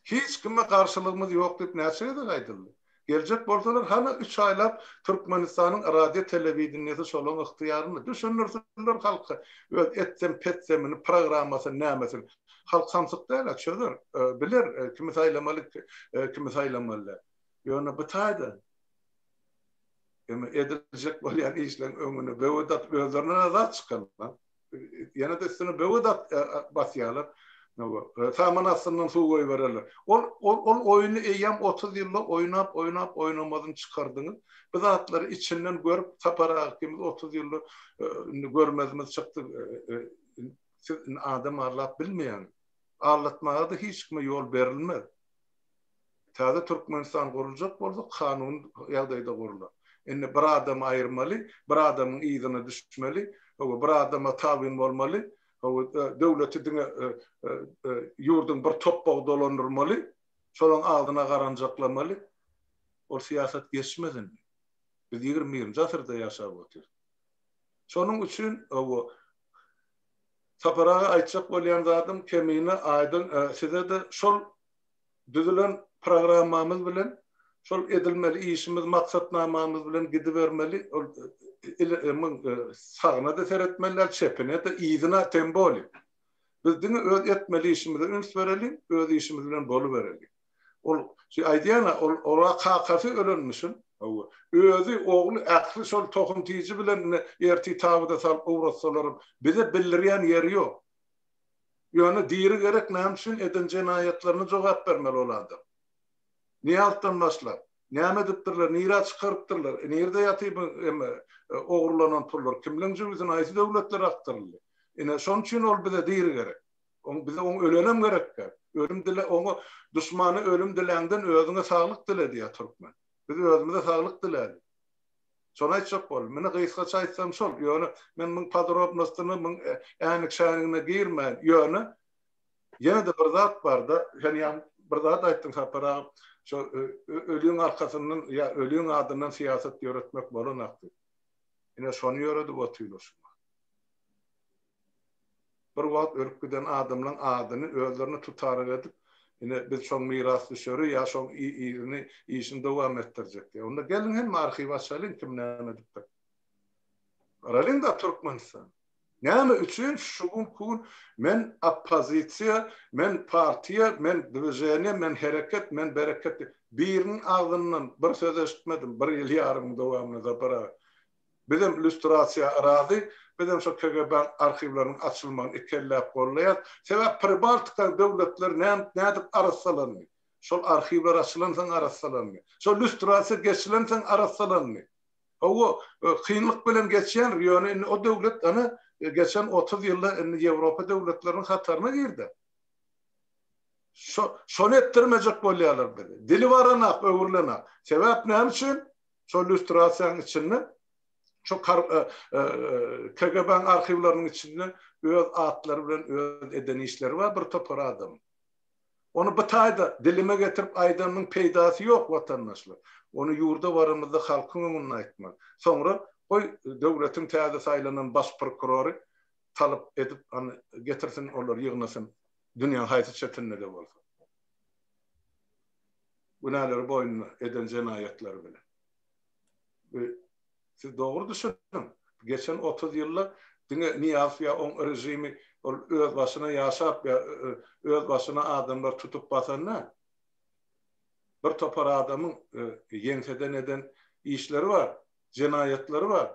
Hiç kime garşylygymyz ýok diýip näçe gezek aýdyldy. Geljek bolsalar hany üç aýlap Türkmenistanyň radio telewideniýesi şolaň ygtyýarynda. Düşündirsinler halka öz etsem petsemini programmasyny nämesini. Halk samsyk däl-ä çözer, biler kimi saýlamaly kimi saýlamaly däl. Ýöne bu taýda eme ediljek bolýan işleň öňüne böwet atyp özlerine zat çykarlar. Ýene-de üstüne böwet basýarlar. Saman astyndan suw goýbererler. Ol ol ol oýny eýýäm 30 ýylda oýnap, oýnap, oýnamazyny çykardyňyz. Bu zatlary içinden görüp Sapar aga ikimiz 30 ýylda indi görmezimiz çykdy. Siz indi adam aldap bilmeýäňiz. Aldatmaga-da hiç kime ýol berilmez. Täze Türkmenistan guruljak bolsa kanuny ýagdaýda gurular. Indi bir adamy aýyrmaly, bir adamyň yzyna düşmeli, hawa bir adama tabyn bolmaly, hawa döwleti diňe ýurduň bir topbagy dolandyrmaly, şolaň agzyna garanjaklamaly. Ol syýasat geçmez indi. Biz ýigrimi birinji asyrda ýaşap otyrys. Şonuň üçin hawa Sapar aga aýtjak bolýan zadym Kemine Aýdyň size-de şol Düzülen programmamyz bilen şol edilmeli işimiz maksatnamamyz bilen gidibermeli. Ol ilimin sagyna-da seretmeli däl, çepine-de, yzyna tem boli. Biz diňe öz etmeli işimize üns bereliň, öz işimiz bilen bolubereliň. Ol şi aýdýan-a, ol ola kakasy ölenmişin, hawa, özi, ogly ähli şol tohum-tiji bilen indi ertir tabyda salyp ugratsalarym, bize bildirýän ýeri ýok. Ýöne diri gerek näme üçin eden jenaýatlaryna jogap bermeli ol adam. Niýazdan başlap. Näme edipdirler, nirä çykarypdyrlar, nirde ýatyr bu eme ogurlanan pullar, kimleň jübüsine haýsy döwletlere akdyryldy. Ine şoň üçin ol bize diri gerek. Oň bize oň ölenem gerek däl. Ölüm dile oňa duşmana ölüm diläňden özüňe saglyk dile diýýär türkmen. Biz özümize saglyk diläli. Şony aýtjak boldum. Mine gysgaça aýtsam şol. Ýöne men muň podrobnostyna, muň änik-şänigine girmän. Ýöne ýene-de bir zat bar-da, sen ýaňy bir zat aýtdyň Sapar aga, şo ölüň arkasyndan ýa ölüň adyndan syýasat ýöretmek bolanok diýip. Ine şony ýöredip otyrlar şu wagt. Bir wagt ölüp giden adamlaň adyny özlerine tutaryk edip, ine biz şoň mirasdüşeri ýa şoň yzyny, işini dowam etdirjek diýýär. Onda geliň hemme arhiwi açalyň kim näme edipdir. Garalyň-da Türkmenistan. Näme üçin şu günki gün men oppozisiýa, men partiýa, men dwiženiýa, men hereket, men bereket diýip, biriniň agzyndan bir söz eşitmedim bir ýyl ýarymyň dowamynda Sapar aga. Bizem lýustrasiýa razy, bizem şo KGB-niň arhiwleriniň açylmagyny ikelläp gollaýas. Sebäp Pribaltikaň döwletleri nädip arassalandy? Şol arhiwler açylansoň arassalandy. Şol lýustrasiýa geçilensoň arassalandy. Hawa, kynlyk bilen geçýändir, ýöne indi o döwlet ana geçen 30 ýylda indi Ýewropa döwletleriniň hataryna girdi. Şo, şony etdirmejek bolýarlar bize. Dili baranak, öwrülenak. Sebäp näme üçin? Şo lýustrasiýanyň içinde, şo KGB-niň arhiwleriniň içinde öz atlary bilen öz eden işleri bar bir topar adamyň. Ony bu taýda dilime getirip aýdanymyň peýdasy ýok watandaşlar. Ony ýurda baranymyzda halkyň öňünde aýtmaly. Soňra goý döwletiň täze saýlanan baş prokurory talap edip hany getirsin olary ýygnasyn dünýäň haýsy çetinde-de bolsa. Günäleri boýnuna eden jenaýatlary bilen. Siz dogry düşüniň. Geçen 30 ýylda diňe Nyýazow ýa oň režimi ol öz başyna ýaşap ýa öz başyna adamlar tutup basan däl. Bir topar adamyň ýeňseden eden işleri bar, jenaýatlary bar.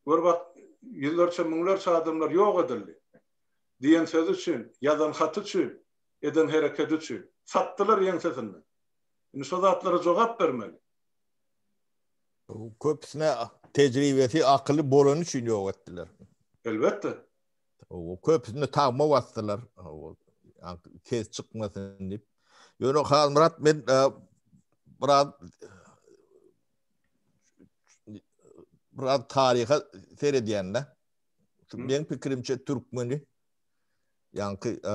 Gör bak, ýüzlerçe, müňlerçe adamlar ýok edildi. Diýen sözi üçin, ýazan haty üçin, eden hereketi üçin. Satdylar ýeňsesinden. Indi şo zatlara jogap bermeli.
Köpüsine tejribesi, akyly bolany üçin ýok etdiler.
Elbetde.
Köpüsine tagma basdylar. Ses çykmasyn diýip. Ýöne Halmyrat men e, biraz biraz taryha seredýände meň pikirimçe türkmeni ýaňky e,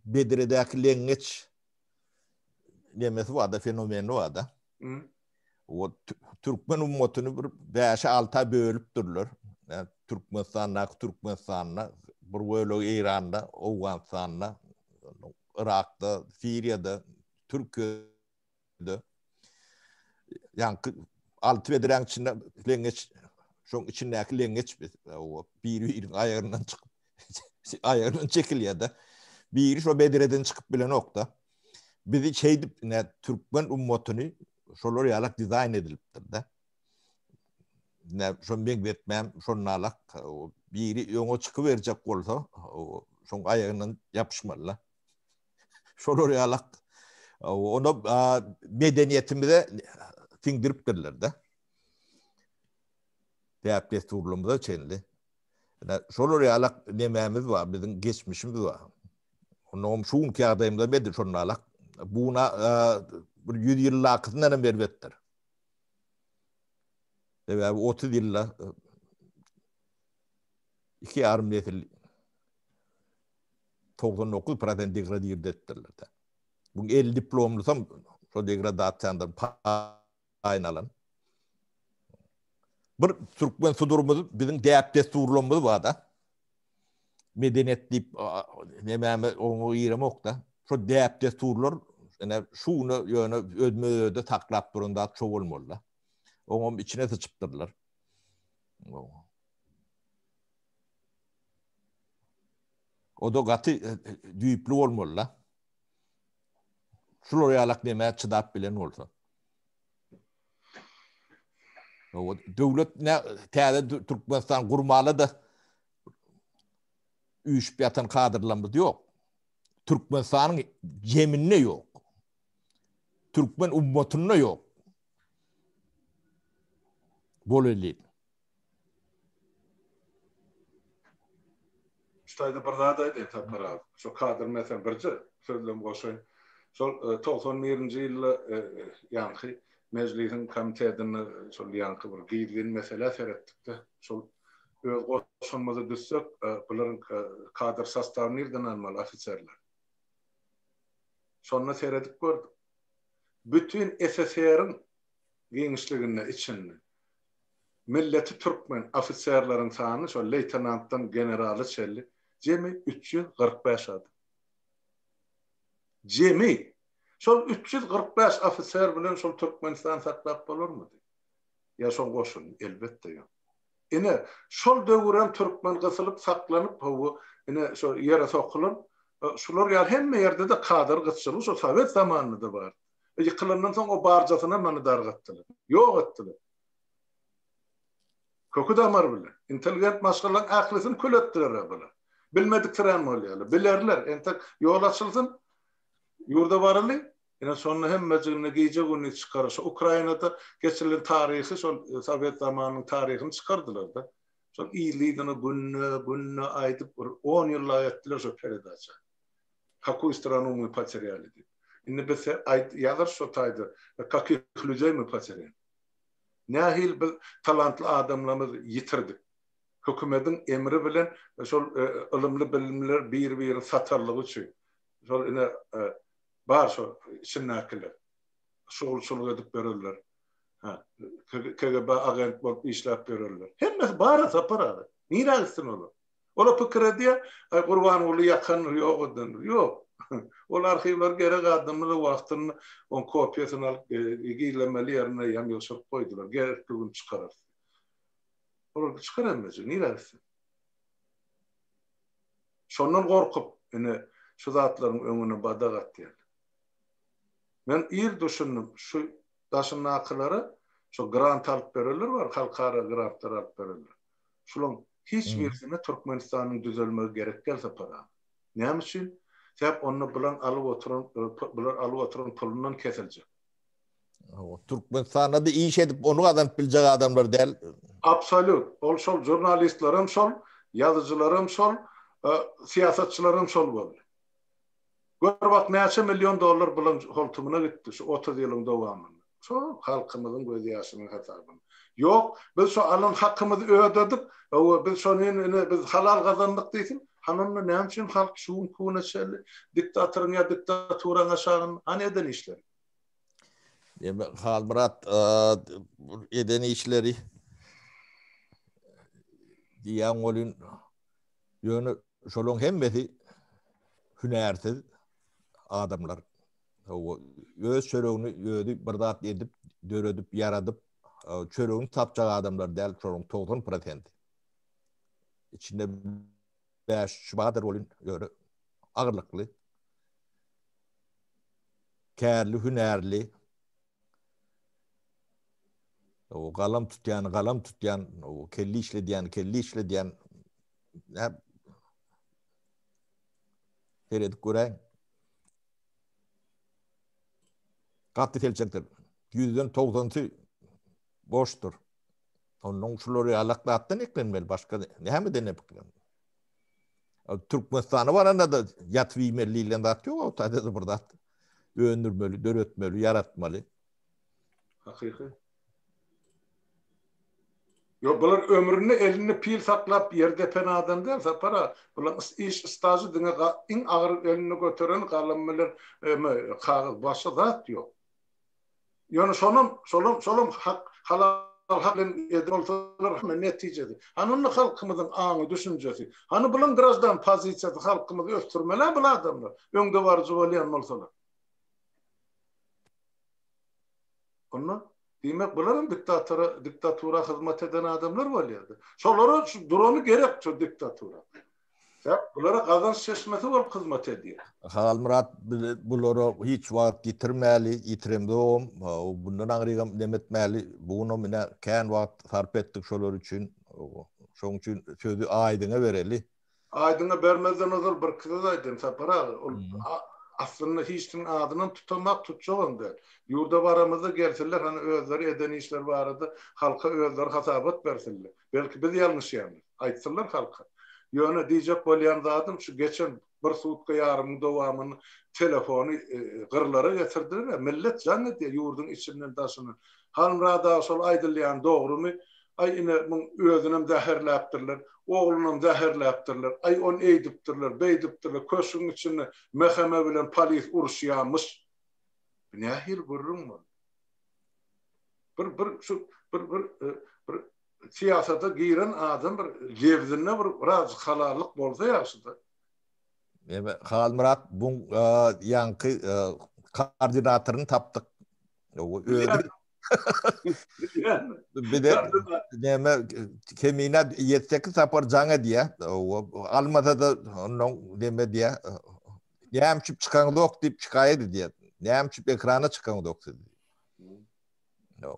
bedredäki leňňeç nemesi barda, fenomeni barda. O türkmen ummatyny bir bäşe alta bölüpdirler. Yani Türkmenistandaky Türkmenistanda, bir bölegi Eýranda, Owganystanda, Irakda, Siriýada, Türkiýede. Ýaňky alty bedräň içinde leňňeç, şoň içindäki leňňeç biz. Biri-biriniň aýagyndan çykyp, aýagyndan çekilýär-de. Biri şo bedreden çykyp bilenok-da. Bizi şeýdip, ine, türkmen ummatyny şolar ýalak dizaýn edilipdir-de. Ine, şo meňzetmäm şonalak, biri öňe çykyberjek bolsa, şoň aýagyndan ýapyşmaly-da. Şolar ýalak ony medeniýetimize siňdiripdirler-de. Däp-dessurlarymyza çenli. Ine, şolar ýalak nemämiz bar, biziň geçmişimiz bar. Onnoňam şu günki ýagdaýymyzam edil şonalak. Buna bir 100 ýyldakysyndan hem erbetdir. Sebäbi 30 ýylda iki ýarym nesil 99 prosent degradirdi etdirler. Bu 50 diplomlysam şo degradasiýadan paýyny alan. Bir türkmen sudurymyz biziň däp-dessurlarymyz bar-da. Medeniýet diýip nemäme oňa giremok-da. Şo däp-dessurlar ine şu güne ýöne özme-öde saklap duran zat şo bolmaly-da. Oňam içine syçypdyrlar. O-da gaty düýpli bolmaly-da. Şular ýalak nämä çydap bilen bolsa. Döwlet ne täze Türkmenistan gurmaly da üýşüp ýatan kadrlarymyz ýok. Türkmenistanyň jeminde ýok. Türkmen ummatynda ýok. Boleli.
Şu taýda bir zat aýdaýyn Sapar aga. Şu kadr meselem birje sözlem goşaýyn. Şol 91-nji e, ýylda e, ýaňky mejlisiň komitetinde şol ýaňky bir gizlin meselä seretdikde, şol öz goşunymyzy düzsek, e, bularyň kadr sostawy nirden almaly ofiserler? Şonda seredip gördük. Bütin SSR-iň giňişliginde içinde. Milleti türkmen ofiserleriň sany şol leýtenantdan generala çenli jemi 345 adam. Jemi! Şol 345 ofiser bilen şol Türkmenistany saklap bolarmydy? Ýa şol goşuny? Elbetde ýok. Ine, şol döwürem türkmen gysylyp saklanyp, hawa, ine, şo ýere sokulan, şular ýaly hemme ýerde-de kadr gytçylygy şo sowet zamanynda-da bardy. Ýykylandan soň o barjasynam mana dargatdylar. Ýok etdiler. Köki-damary bilen. Intelligent maşgalalaryň ählisini kül etdiler-ä bular. Bilmediksirän bolýarlar. Bilerler. Entek ýol açylsyn, ýurda baraly. Ine şonda hemmejigini gije-gündiz çykarar. Şu Ukrainada geçirilen taryhy şol sowet zamanynyň taryhyny çykardylar-da. Şol yzly-yzyna günde, günde aýdyp bir on ýyllap etdiler şo peredaça. Kakuý stranu my poterýali diýip. Indi biz aýt ýazarys şo taýda kakih lýudey my poterýali. Nähili biz talantly adamlarymyzy ýitirdik. Hökümediň emri bilen şol ylymly-bilimliler bir-birini satarlygy üçin. Şol ine Bar şo içindäkiler. Şugulçylyk edip ýörerler. Hä, KGB agent bolup işläp ýörerler. Hemmesi bar-a Sapar aga. Nirä gitsin olar? Olar pikir edýär, aý Gurbanguly ýakandyr, ýok edendir. Ýok. Ol arhiwler gerek adamlara wagtynda oň kopiýasyny alyp, gizlemeli ýerine ýam ýygşyryp goýdular. Gerekli gün çykararys. Olar çykar hemmejigi, nirä gitsin? Şondan gorkup, ine, şu zatlaryň öňüne badak atýarlar. Men ir düşündim, şu daşyndakylara şu grant alyp berenler bar, halkara grantlar alyp berenler. Şularyň hiç birisine Türkmenistanyň düzelmegi gerek däl Sapar aga. Näme üçin? Sebäp onda bulan alyp oturan, bular alyp oturan pulundan kesiljek.
Türkmenistanda-da iş edip ony gazanyp biljek adamlar däl.
Absolýut. Ol şol žurnalistlerem şol, ýazyjylaram şol, syýasatçylaram şol boldy. Gör bak näçe million dollar bulaň holtumyna gitdi şu 30 ýylyň dowamynda. Şo halkymyzyň gözýaşynyň hasabyna. Ýok, biz şo alan hakymyzy ödedik, hawa biz şony ine biz halal gazandyk diýsin. Hany onda näme üçin halk şu günki güne çenli diktatoryň ýa diktaturaň aşagynda? Hany eden işleri?
Demek Halmyrat eden işleri diýen bolun ýöne şolaryň hemmesi hünärsiz adamlar. Öz çöregini özi bir zat edip, döredip, ýaradyp, çöregini tapjak adamlar däl, şolaryň 90%. İçinde 5 bardyr bolun, ýöne agyrlykly. Kärli, hünärli. O galam tutýan, galam tutýan, o kelle işledýän, kelle işledýän. Nä Seredip göräýiň. Gaty selçekdir. Ýüzden togsansy boşdur. Ondan şular ýalak zatdan eklenmeli, başga nämeden eklenmeli? Türkmenistana baranda-da ýatyp iýmeli diýlen zat ýok, o taýda-da bir zat öndürmeli, döretmeli, ýaratmaly.
Hakyky. Ýok, bular ömründe elinde pil saklap ýer depen adam däl, Sapar aga. Bularyň iş stažy diňe iň agyr elinde göteren galam bilen kagyz, başga zat ýok. Ýöne şonam, şolam, şolam hak, halal hak bilen eden bolsalar hany netijesi? Hany onda halkymyzyň aňy, düşünjesi? Hany bulaň graždan pozisiýasy halkymyzy ösdürmeli-ä bul adamlar, öňdebaryjy bolýan bolsalar. Onda diýmek bularam diktatora, diktatura hyzmat eden adamlar bolýardy. Şolara şu durany gerek şu diktatura. Sebäp bulara gazanç çeşmesi bolup hyzmat edýär.
Halmyrat biz bulara hiç wagt ýitirmäli, ýitiremzogam, bundan aňrygam neme etmäli, bu günem ine kän wagt sarp etdik şolar üçin. Şoň üçin sözi Aýdyňa bereli.
Aýdyňa bermezden ozal birki söz aýdaýyn Sapar aga. Ol aslynda hiç kimiň adynam tutamak, tutjagam däl. Ýurda baramyzda gelsinler, hany özleri eden işleri barada halka özleri hasabat bersinler. Belki biz ýalňyşýandyrys. Aýtsynlar halka. Ýöne diýjek bolýan zadym şu geçen bir sutka ýarymyň dowamynda telefony gyrlara getirdiler-ä. Millet jaň edýär ýurduň içinden daşyndan. Halmyrat aga şol aýdylýan dogrumy? Aý ine muň özünem zäherläpdirler, oglunam zäherläpdirler, aý ony eýdipdirler, beýdipdirler, köşgüň içinde MHM bilen polis uruşýamyş. Bu nähili gürrüň boldy? Bir bir şu bir bir bir. syýasata giren adam bir lebzinde bir birazjyk halallyk bolsa ýagşyda.
Neme Halmyrat bu ýaňky koordinatoryny tapdyk. Özi Bir de neme kemine 7-8 sapar jaň edýär. Almasa da ondan neme diýär. Näme üçin çykaňzok diýip şikaýat edýär. Näme üçin ekrana çykaňzok siz?
No.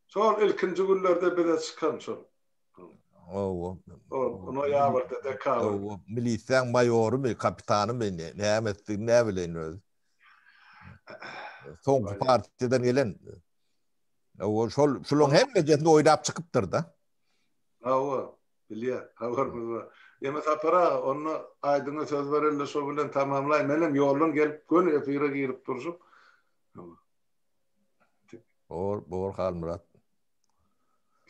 Şol ilkinji günlerde bize çykan şol.
Owa.
O noýabrda, dekabrda.
Owa, milisiýaň maýorymy, kapitanymy, näme etdigini näme bileýin özi. Soňky partiýadan gelen. Owa, şol şularyň hemmejesini oýnap çykypdyr-da.
Hawa, bilýär, habarymyz bar. Ýeme Sapar aga, onda Aýdyňa söz bereli, şo bilen tamamlaý. Menem ýoldan gelip göni efire girip durşum.
Bor, bor Halmyrat.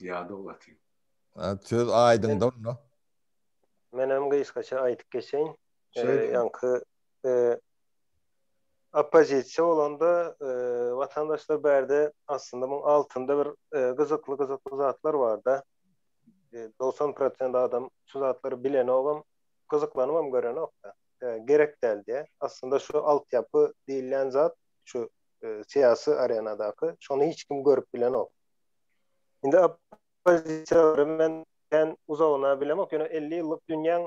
Ýadaw gaty.
Söz Aýdyňda onda.
Menem gysgaça aýdyp geçeýin. Ýaňky oppozisiýa bolanda watandaşlar bärde aslynda muň altynda bir gyzykly gyzykly zatlar barda. 90 prosent adam şu zatlary bilenogam, gyzyklanybam görenok-da. Gerek däl diýä. Aslynda şu altyapy diýilýän zat şu syýasy arenadaky şony hiç kim görüp bilenok. Indi oppozisiýalary men kän uzagyna bilemok, ýöne 50 ýyllyk dünýäň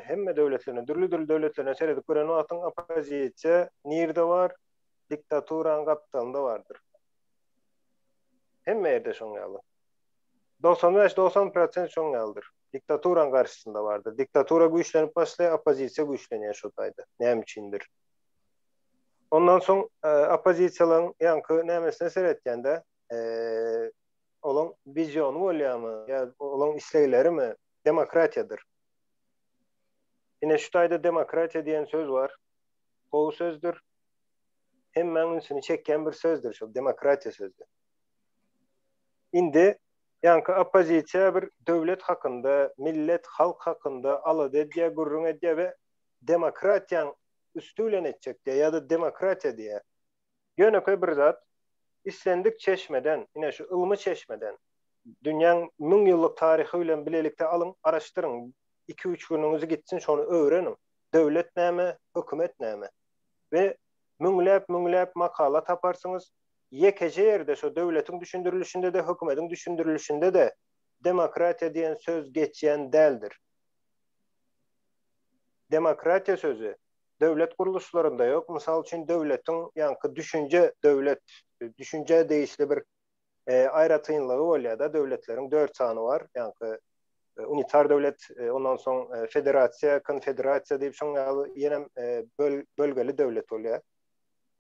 hemme döwletlerine, dürli-dürli döwletlerine seredip gören wagtyň oppozisiýa nirde bar? Diktaturaň gapdalynda bardyr. Hemme ýerde şoň ýaly. 95-90 prosent şoň ýalydyr. Diktaturaň garşysynda bardyr. Diktatura güýçlenip başlaýar, oppozisiýa güýçlenýär şo taýda. Näme üçindir? Ondan soň oppozisiýalaryň ýaňky nämesine seretýän-de, olaň wiziony bolýarmy ýa olaň isleglerimi demokratiýadyr. Ine şu taýda demokratiýa diýen söz bar. Gowy sözdür. Hemmäň ünsüni çekýän bir sözdür şol demokratiýa sözi. Indi ýaňky oppozisiýa bir döwlet hakynda, millet, halk hakynda alada edýär, gürrüň edýär we demokratiýaň üsti bilen etjek diýýär ýa-da demokratiýa diýýär. Ýönekeý bir zat, islendik çeşmeden, ine şu ylmy çeşmeden, dünýäň müň ýyllyk taryhy bilen bilelikde alyň, araşdyryň, iki-üç günüňizi gitsin şony öwreniň, döwlet näme, hökümet näme? We müňläp-müňläp makala taparsyňyz, ýekeje ýerde şo döwletiň düşündirilişinde-de, hökümediň düşündirilişinde-de demokratiýa diýen söz geçýän däldir. Demokratiýa sözi döwlet gurluşlarynda ýok. Mysal üçin, döwletiň ýaňky düşünje döwlet, düşünjä degişli bir aýratynlygy bolýar-da, döwletleriň dört sany bar, ýaňky unitar döwlet, ondan soň federasiýa, konfederasiýa diýip şoň ýaly ýenem bölgeli döwlet bolýar.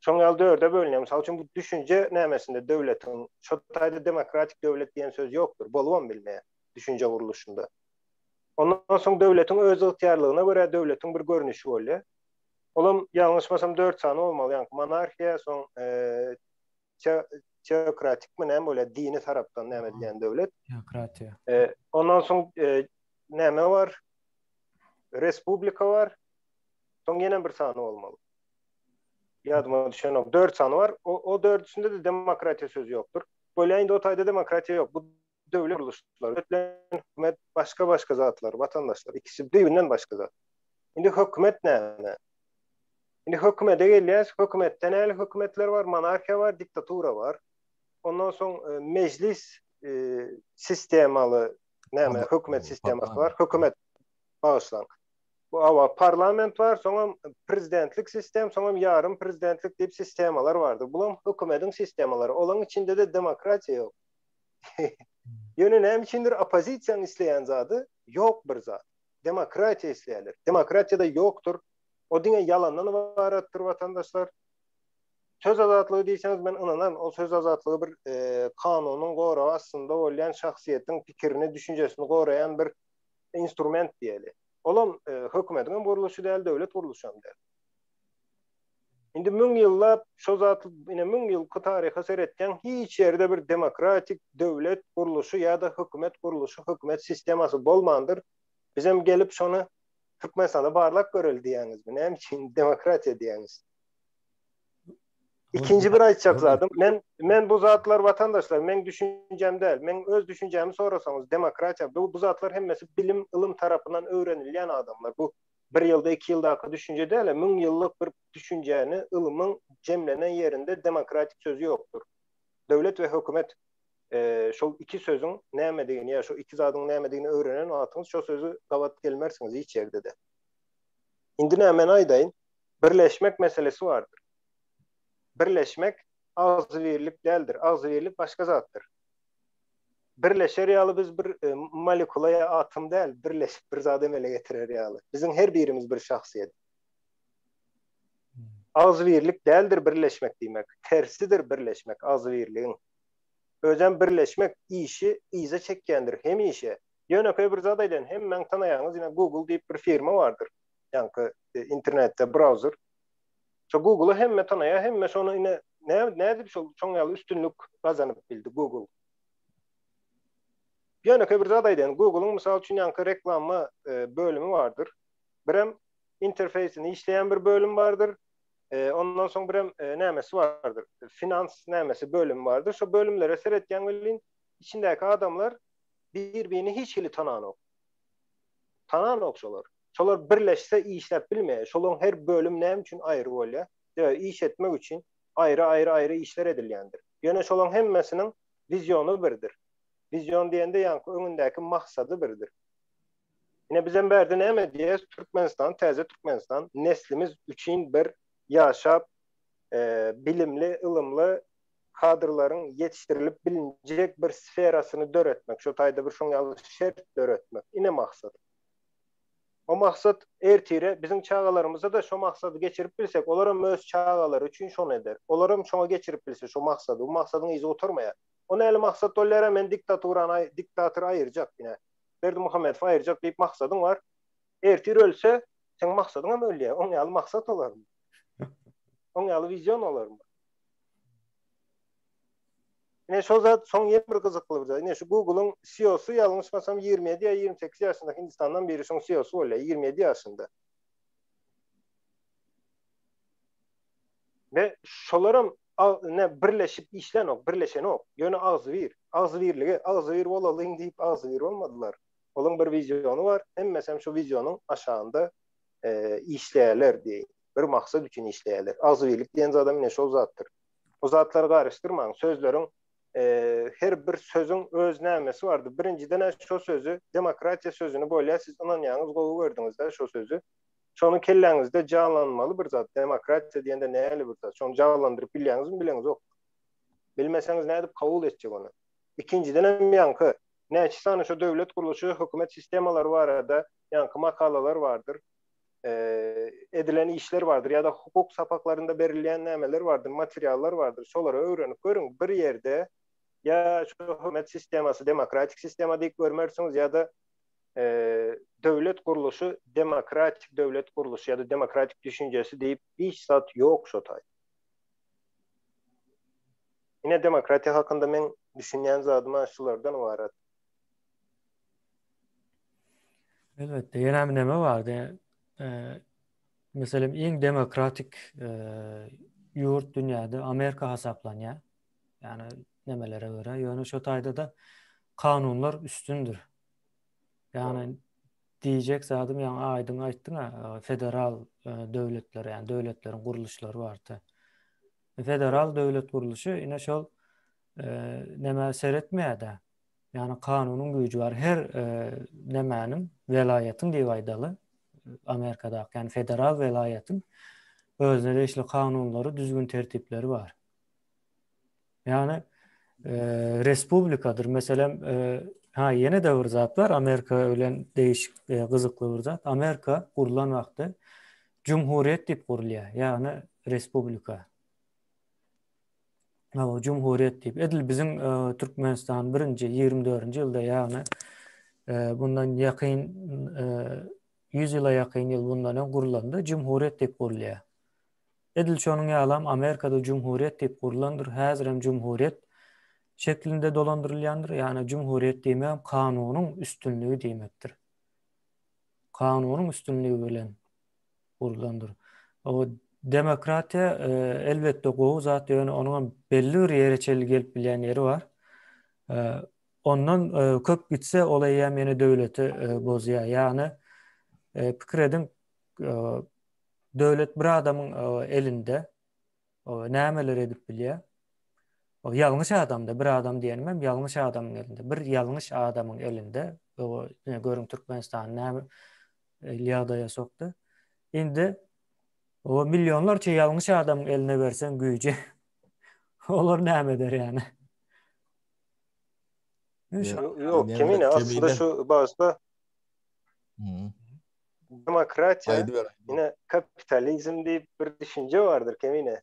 Şoň ýaly dörde bölünýär. Mysal üçin, bu düşünje nämesinde döwletiň şo taýda demokratik döwlet diýen söz ýokdur, bolubam bilmeýär düşünje gurluşynda. Ondan soň döwletiň öz ygtyýarlygyna görä döwletiň bir görnüşi bolýar. Olam ýalňyşmasam dört sany bolmaly, ýaňky monarhiýa, soň teokratikmi näme bolýar, dini tarapdan näme edilýän döwlet.
Teokratiýa.
Ondan soň näme bar? Respublika bar. Soň ýene bir sany bolmaly. Ýadyma düşenok. Dört sany bar. O, o dördüsinde de demokratiýa sözi ýokdur. Bolýar indi o taýda demokratiýa ýok. Bu döwlet gurluşlary, döwlet bilen hökümet başga-başga zatlar, watandaşlar. Ikisi düýbünden başga zat. Indi hökümet näme? Indi hökümete gelýäs, hökümetde nähili hökümetler bar? Monarhiýa bar, diktatura bar. Ondan soň e, mejlis e, sistemaly näme, hökümet sistemasy bar. Hökümet bagyşlaň. Bu awa parlament bar, soňam prezidentlik sistem, soňam ýarym prezidentlik diýip sistemalar bardy. Bulam hökümetiň sistemalary. Olaň içinde-de demokratiýa ýok. Ýöne näme üçindir oppozisiýanyň isleýän zady ýok bir zat. Demokratiýa isleýärler. Demokratiýa-da ýokdur. O diňe ýalandan ybaratdyr watandaşlar. Söz azatlygy diýseňiz men ynanaryn, ol söz azatlygy bir e, kanunyň goragy astynda bolýan şahsyýetiň pikirini, düşünjesini goraýan bir instrument diýeli. Olam e, hökümetiň hem gurluşy däl, döwlet gurluşy hem däl. Indi müň ýyllap şo zat ine müň ýylky taryha seretseň hiç ýerde bir demokratik döwlet gurluşy ýa-da hökümet gurluşy, hökümet sistemasy bolmandyr. Bizem gelip şony Türkmenistanda barlap göreli diýýäňizmi? Näme üçin demokratiýa diýýäňiz? Ikinji bir aýtjak zadym, men men bu zatlar watandaşlar, meň düşünjem däl. Meň öz düşünjämi sorasaňyz, demokratiýa bu bu zatlar hemmesi bilim, ylym tarapyndan öwrenilýän adamlar. Bu bir ýylda, iki ýyldaky düşünje däl, müň ýyllyk bir düşünjäni ylmyň jemlenen ýerinde demokratik sözi ýokdur. Döwlet we hökümet şol iki sözüň nämedigini ýa şo iki zadyň nämedigini öwrenen wagtyňyz şo sözi gabat gelmersiňiz hiç ýerde-de. Indi näme men aýdaýyn, birleşmek meselesi bardyr. Birleşmek agzybirlik däldir, agzybirlik başga zatdyr. Birleşer ýaly biz bir molekula ýa atom däl, birleşip bir zat emele getirer ýaly. Biziň her birimiz bir şahsyýet. Agzybirlik däldir birleşmek diýmek, tersidir birleşmek agzybirligiň. Özem birleşmek işi yza çekýändir hemişe. Ýönekeý bir zat aýdaýyn, hemmäň tanaýaňyz ine Google diýip bir firma bardyr. Ýaňky internetde browser. Şo Google-y hemme tanaýar, hemme şony ine nädip şol şoň ýaly üstünlik gazanyp bildi Google. Ýönekeý bir zat aýdaýyn, Google-yň mysal üçin ýaňky reklama bölümi bardyr. Birem interfeýsini işleýän bir bölüm bardyr. Ondan soň birem nämesi bardyr? Finans nämesi bölümi bardyr. Şo bölümlere seretýäň welin, içindäki adamlar bir-birini hiç hili tananok. Tananok şolar. Şolar birleşse işläp bilmeýär. Şolaryň her bölüm näme üçin aýry bolýar? Sebäbi iş etmek üçin aýry-aýry-aýry işler edilýändir. Ýöne şolaryň hemmesiniň wiziony birdir. Wizion diýende ýaňky öňündäki maksady birdir. Ine bizem bärde näme diýýäs, Türkmenistan, täze Türkmenistan neslimiz üçin bir ýaşap, bilimli, ylymly kadrlaryň ýetişdirilip bilinjek bir sferasyny döretmek, şo taýda bir şoň ýaly şert döretmek. Ine maksat. O maksat ertire biziň çagalarymyza-da şo maksady geçirip bilsek, olaram öz çagalary üçin şony eder. Olaram şoňa geçirip bilse şo maksady, bu maksadyň yzy gutarmaýar. O näli maksat bolýar-a, men diktaturany, diktatory aýyrjak, ine. Berdimuhamedowy aýyrjak diýip maksadyň bar. Ertir ölse, seň maksadyňam ölýär. Oň ýaly maksat bolarmy? Oň ýaly wizion bolarmy? Ine şo zat soň ýene bir gyzykly bir zat. Ine şu Google-yň CEO-sy ýalňyşmasam 27 ýa 28 ýaşynda Hindistandan biri şoň CEO-sy bolýar, 27 ýaşynda. We şolaram ne birleşip işlänok, birleşenok. Ýöne agzybir, agzybirlige, agzybir bolalyň diýip agzybir bolmadylar. Olaň bir wiziony bar, hemmesem şu wizionyň aşagynda işleýärler diýeýin. Bir maksat üçin işleýärler. Agzybirlik diýen zadam ine şol zatdyr. O zatlary garyşdyrmaň. Sözleriň her bir sözüň öz nämesi bardyr. Birinjiden-ä şo sözi, demokratiýa sözüni bolýar, siz ynanýaňyz, gowy gördüňiz-dä şo sözi. Şony kelläňizde janlanmaly bir zat. Demokratiýa diýende nähili bir zat? Şony janlandyryp bilýäňizmi, bileňizok? Bilmeseňiz nädip kabul etjek ony? Ikinjidenem ýaňky näçe sany şo döwlet gurluşy, hökümet sistemalary barada ýaňky makalalar bardyr. Edilen işler bardyr ýa-da hukuk sapaklarynda berilýän nämeler bardyr, materiallar bardyr. Şolary öwrenip görüň. Bir ýerde ýa şo hökümet sistemasy demokratik sistema diýip görmersiňiz ýa-da döwlet gurluşy demokratik döwlet gurluşy ýa-da demokratik düşünjesi diýip hiç zat ýok şo taý. Ine demokratiýa hakynda meň düşünýän zadym-a şulardan ybarat.
Elbetde, ýene bir neme bardy. Meselem, iň demokratik ýurt dünýäde Amerika hasaplanýar. Ýagny nemelere görä, ýöne şo taýda-da kanunlar üstündir. Ýagny diýjek zadym ýaňy aýdyň aýtdyň-a, federal döwletler, ýagny döwletleriň gurluşlary bardy. Federal döwlet gurluşy ine şol nämä seretmeýär-de. Ýagny kanunyň güýji bar. Her nämäniň, welaýatyň diýip aýdaly, Amerikadaky, ýagny federal welaýatyň özüne degişli kanunlary, düzgün-tertipleri bar. Ýagny respublikadyr. Meselem, ha ýene-de bir zat bar, Amerika bilen değişik gyzykly bir zat. Amerika gurlan wagty jumhuriýet diýip gurulýar. Ýagny respublika. Hawa, jumhuriýet diýip. Edil biziň Türkmenistan birinji 24-nji ýylda, ýagny bundan ýakyn 100 ýyla ýakyn ýyl bundan öň gurlanda jumhuriýet diýip gurulýar. Edil şonuň ýalam Amerikada jumhuriýet diýip gurlandyr, häzirem jumhuriýet şeklinde dolandyrylýandyr. Ýagny jumhuriýet diýmegem kanunyň üstünligi diýmekdir. Kanunyň üstünligi bilen gurlandyr. O. Demokratiýa elbetde gowy zat, ýöne onuň hem belli bir ýere çenli gelip bilýän ýeri bar. Ondan köp gitse, ol eýýäm ýene döwleti bozýar. Ýagny pikir ediň, döwlet bir adamyň elinde nämeler edip bilýär? O ýalňyş adamda, bir adam diýenim hem ýalňyş adamyň elinde. Bir ýalňyş adamyň elinde. O görüň Türkmenistan näme ýagdaýa sokdy. Indi o millionlarça ýalňyş adamyň eline berseň güýji olar näme eder ýani?
Ýok, kemine aslynda şu başda demokratiýa ine kapitalizm diýip bir düşünje bardyr kemine.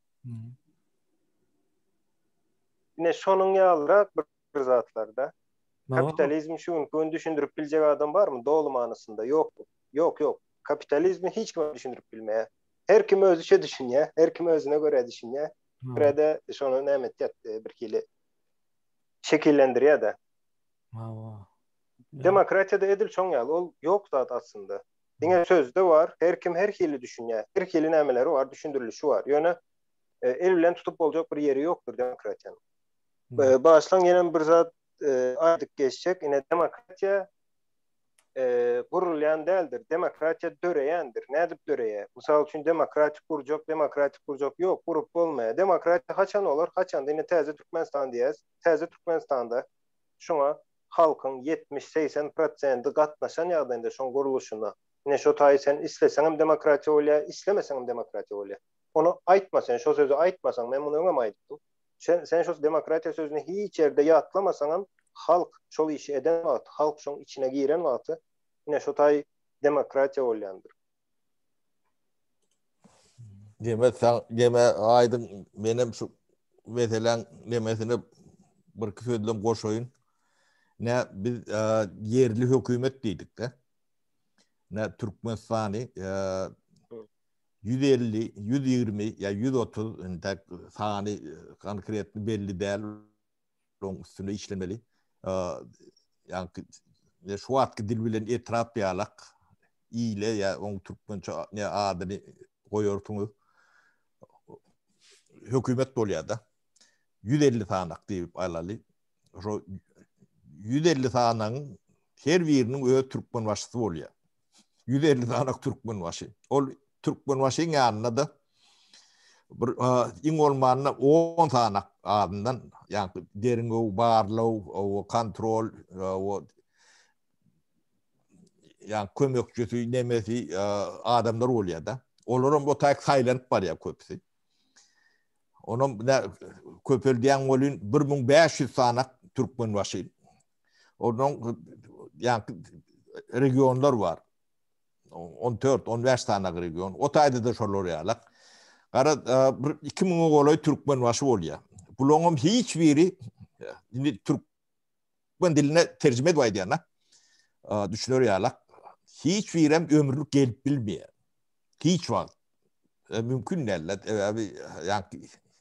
Ine şonuň ýalyrak bir zatlarda. Kapitalizmi şu günki gün düşündirip biljek adam barmy doly manysynda? Ýok. Ýok, ýok. Kapitalizmi hiç kim düşündirip bilmeýär. Her kim özüçe düşünýär, her kim özüne görä düşünýär. Birede şony näme etýär, e, bir hili şekillendirýär-de.
Hawa.
Demokratiýada edil şoň ýaly, ol ýok zat aslynda. Diňe sözde bar, her kim her hili düşünýär. Her hili nämeleri bar, düşündirilişi bar. Ýöne e, el bilen tutup boljak bir ýeri ýokdur demokratiýanyň. E, Başlaň ýene bir zat e, aýdyp geçjek. Ine demokratiýa e, gurulýan däldir. Demokratiýa döreýändir. Nädip döreýär? Mysal üçin demokratik gurjak, demokratik gurjak ýok, gurup bolmaýar. Demokratiýa haçan bolar? Haçanda ine täze Türkmenistan diýýäs. Täze Türkmenistanda şuňa halkyň 70-80 prosendi gatnaşan ýagdaýynda şoň gurluşyna. Ine şo taýy sen isleseňem demokratiýa bolýar, islemeseňem demokratiýa bolýar. Ony aýtma sen, şo sözi aýtmasaň, men muny öňem aýdypdym. Sen, sen şo demokratiýa sözüni hiç ýerde ýatlamasaňam, halk şol işi eden wagty, halk şoň içine giren wagty, ine şo taý demokratiýa bolýandyr.
Deme, sen, deme, aýdyň, menem şu meseläň nemesine birki sözlem goşaýyn. Ne biz e, ýerli hökümet diýdik-de. Ne Türkmenistany e, 150, 120 ýa 130 entek sany konkretny belli däl. Oň üstünde işlemeli. Ýaňky şu wagtky dil bilen etrap ýalak ile ýa oň türkmençe ne adyny goýarsyňyz. Hökümet bolýar-da. 150 sanak diýip alaly. Şo 150 sanagyň her biriniň öz türkmenbaşysy bolýar. 150 sanak türkmenbaşy. Ol türkmenbaşyň ýanynda-da bir iň bolmanda 10 sanak azyndan ýa-da derňew, barlaw, o kontrol, o ýa kömekçisi, nemesi adamlar bolýar-da. Olaram o taýk saýlanyp barýar köpüsi. Onam köpeldýän welin 1500 sanak türkmenbaşy. Onuň ýa regionlar bar. 14, 15 sany region. O taýda da şolar ýalak. Gara e, bir 2000-e golaý türkmenbaşy bolýar. Bularyň hiç biri indi türkmen diline terjime edip aýdýan e, düşüner ýalak. Hiç birem ömürlik gelip bilmeýär. Hiç wagt. E, mümkin däl. Sebäbi ýa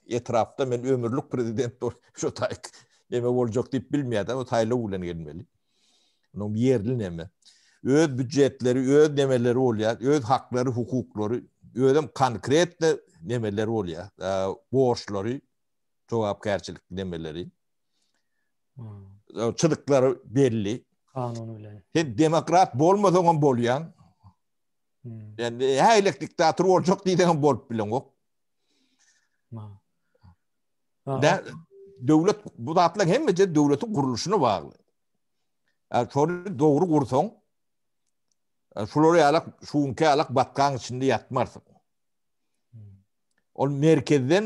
etrapda men ömürlik prezident bol, şu taýk neme boljak diýip bilmeýär-de, o saýlaw bilen gelmeli. Onuň ýerli neme. Öz býujetleri, öz nemeleri bolýar, öz haklary, hukuklary, özem konkretne nemeleri bolýar. E, borçlary, jogapkärçilik nemeleri. Hmm. Çyzyklary belli.
Kanun bilen.
Sen demokrat bolmasaň hem bolýan. Hmm. Yani häýlek diktator boljak diýseň bolup bileňok. Da döwlet bu zatlar hemmesi döwletiň gurluşyna bagly. Yani şony dogry gursaň, şular ýalak, şuňky ýalak batgaň içinde ýatmarsyň. Hmm. Ol merkezden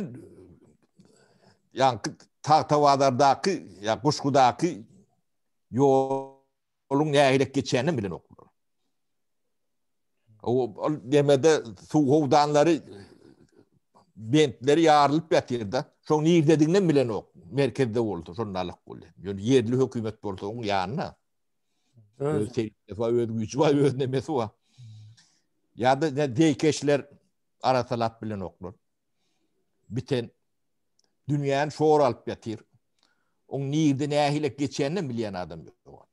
ýaňky Tagtabazardaky ýa Guşgudaky ýol Onuň nähilek geçýänini bilenoklar. Ol demede suw howdanlary bentleri ýarylyp ýatyrda. Şoň nirdedigini bilenok. Merkezde bolsa şonda alyk bolýar. Ýöne ýerli hökümet bolsa oň ýanyna. Öz serişdesi bar, öz güýji bar, öz nemesi bar. Ýa-da zeýkeşler arasalap bilenoklar. Biten Dünýäni şor alyp ýatyr. Oň nirde nähilek geçýänini bilýän adam ýok.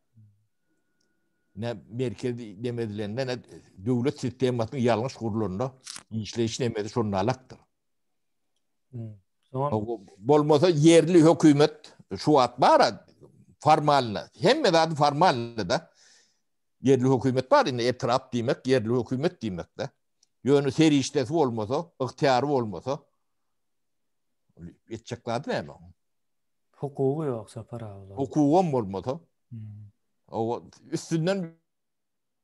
Ne merkez demedilende ne döwlet sistemasynyň ýalňyş gurlanda işleýiş nemesi şonda alakdyr.
Hmm.
Bolmasa ýerli hökümet şu wagt bar formalny. Hemme zady formalny da. Ýerli hökümet bar indi etrap diýmek, ýerli hökümet diýmek de. Ýöne serişdesi bolmasa, ygtyýary bolmasa etjek zady näme oň?
Hukugy ýok Sapar aga.
Hukugam bolmasa. Hmm. O üstünden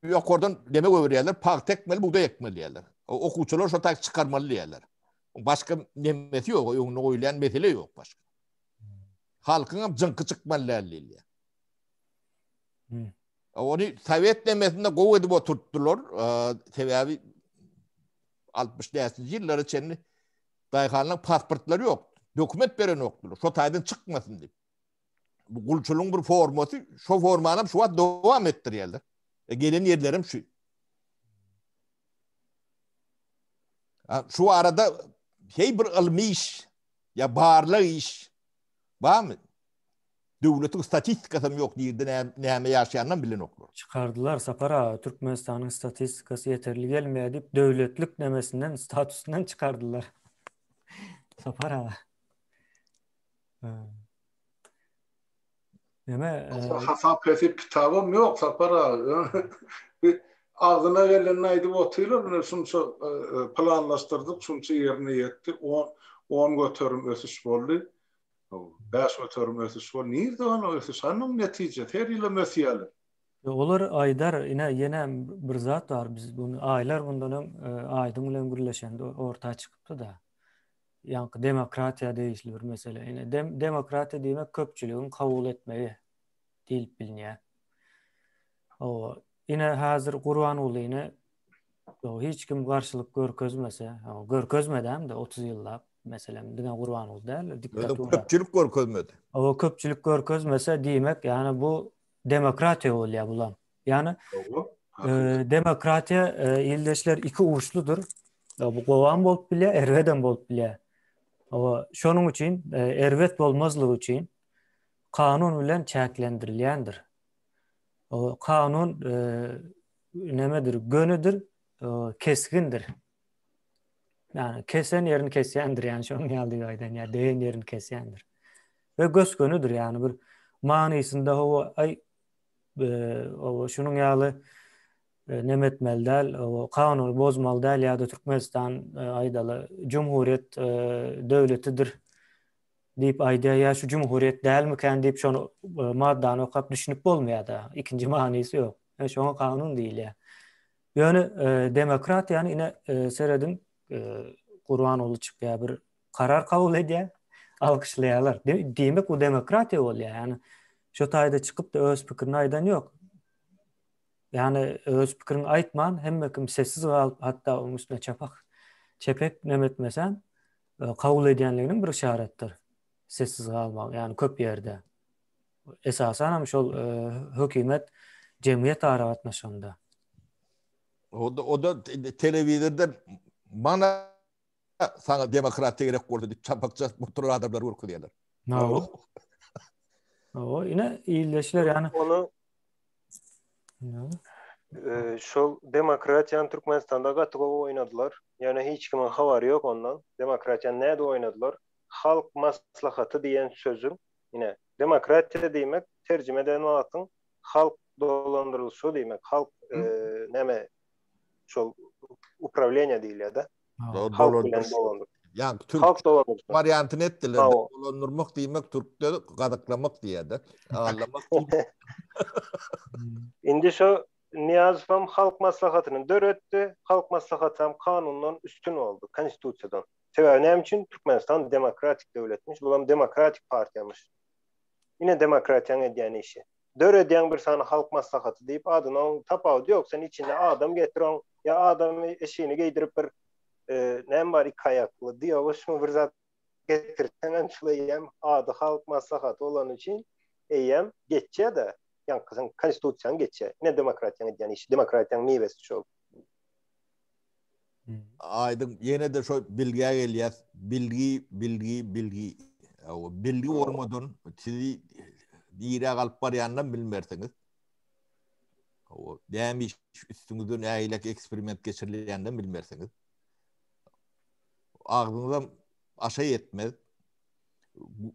ýokardan neme göberýärler, pagta ekmeli, bugdaý ekmeli diýýärler. Okuwçylar şo taýy çykarmaly diýýärler. Başga nemesi ýok, öňünde goýulýan mesele ýok başga. Halkyň hem jyňky çykmaly däl diýilýär. Hmm. Ony sowet nemesinde gowy edip oturtdylar. Sebäbi 65-nji ýyllara çenli daýhanlaryň pasportlary ýok. Dokument berenokdylar. Şo taýdan çykmasyn diýip. Bu gulçulygyň bir formasy, şo formany hem şu wagt dowam etdirýärler. E, gelen ýerlerim şu. Şu arada hey bir ylmy iş ya barlag iş barmy? Döwletiň statistikasy hem ýok, nirde näme ýaşaýanynam bilenoklar.
Çykardylar Sapar aga, Türkmenistanyň statistikasy ýeterli gelmeýär diýip, döwletlik nemesinden, statusyndan çykardylar. Sapar aga.
Neme? Hasap hesip kitabam ýok Sapar aga. Bir agzyna gelenini aýdyp otyrlar, mine şunça planlaşdyrdyk, şunça ýerine ýetdi, 10% ösüş boldy. 5% ösüş boldy. Nirde onuň ösüş? Hany onuň netijesi? Her ýylam ösýärler.
Olar aýdar, ine ýene bir zat bar, biz bunu aýlar bundan öň Aýdyň bilen gürleşende orta çykypdy-da. Ýaňky demokratiýa degişli bir mesele. Ine dem demokratiýa diýmek köpçüligiň kabul etmegi diýlip bilinýär. O ine häzir Gurbangulyny hiç kim garşylyk görkezmese, görkezmedi hem-de 30 ýyllap, meselem, diňe Gurbanguly däl,
diktatura. Köpçülik görkezmedi.
O köpçülik görkezmese diýmek, ýani bu demokratiýa bolýar bulam. Ýani demokratiýa ildeşler iki uçludyr. Bu gowam bolup bilýär, erbedem bolup bilýär. Owa, şonuň üçin erbet bolmazlygy üçin kanun bilen çäklendirilýändir. O kanun nemedir, gönüdir, kesgindir. Ýani kesen ýerini kesýändir, ýani şonuň ýaly diýip aýdan, ýa degen ýerini kesýändir. We gös-gönüdir, ýani bir manysynda hawa aý owa şunuň ýaly neme etmeli däl, owa kanuny bozmaly däl ýa-da Türkmenistan aýdaly jumhuriýet döwletidir diýip aýdýar, ýa şu jumhuriýet dälmikän diýip şony maddany okap düşünip bolmaýar-da, ikinji manysy ýok. Şoňa kanun diýilýär. Ýöne demokratiýany ine serediň Gurbanguly çykýar bir karar kabul edýär, alkyşlaýarlar. Diýmek bu demokratiýa bolýar. Ýani şu taýda çykyp-da öz pikirini aýdan ýok. Ýani öz pikirini aýtman hemme kim sessiz galyp, hatda onuň üstüne çapak çepek neme etmesen, kabul edýänliginiň bir yşaratdyr. Sessiz galmak, ýani köp ýerde. Esasan hem şol hökümet jemgyýet aragatnaşygynda.
O da, o da telewizordan mana sana demokratiýa gerek boldy diýip çapakça oturan adamlar görkezýärler.
Hawa. Hawa, ine ildeşler ýani.
Onu şol demokratiýany Türkmenistanda gaty gowy oýnadylar. Ýöne hiç kimiň habary ýok ondan. Demokratiýany nädip oýnadylar? Halk maslahaty diýen sözüň Ine, demokratiýa diýmek terjime eden wagtyň halk dolandyrylyşy diýmek, halk näme şol uprawleniýe diýilýär-de.
Halk bilen dolandyr. Ýa türk halk dolandyryşy. Wariantyny etdiler. Dolandyrmak diýmek türkde gazyklamak diýýär-de. Ağlamak.
Indi şo Nyýazowam halk maslahatyny döretdi. Halk maslahatam kanundan üstün boldy, konstitusiýadan. Sebäbi näme üçin? Türkmenistan demokratik döwletmiş, bulam demokratik partiýamyş. Ine demokratiýaň edýän işi. Döredýäň bir sany halk maslahaty diýip adyna oň tapawudy ýok, sen içine adam getir oň ýa adamy eşigini geýdirip bir näme bar iki aýakly düýeguşmy bir zat getirseňem şul eýýäm ady halk maslahaty bolany üçin eýýäm geçýär-de, ýaňky seň konstitusiýaň geçýär. Ine demokratiýaň edýän işi, demokratiýaň miwesi şol.
Aýdyň ýene-de şo bilgä gelýäs. Bilgi, bilgi, bilgi. Bilgi bolmadan sizi nirä alyp barýanynam bilmersiňiz. O näme iş üstüňizde nähilek eksperiment geçirilýänini bilmersiňiz. Agzyňyzam aşa ýetmez.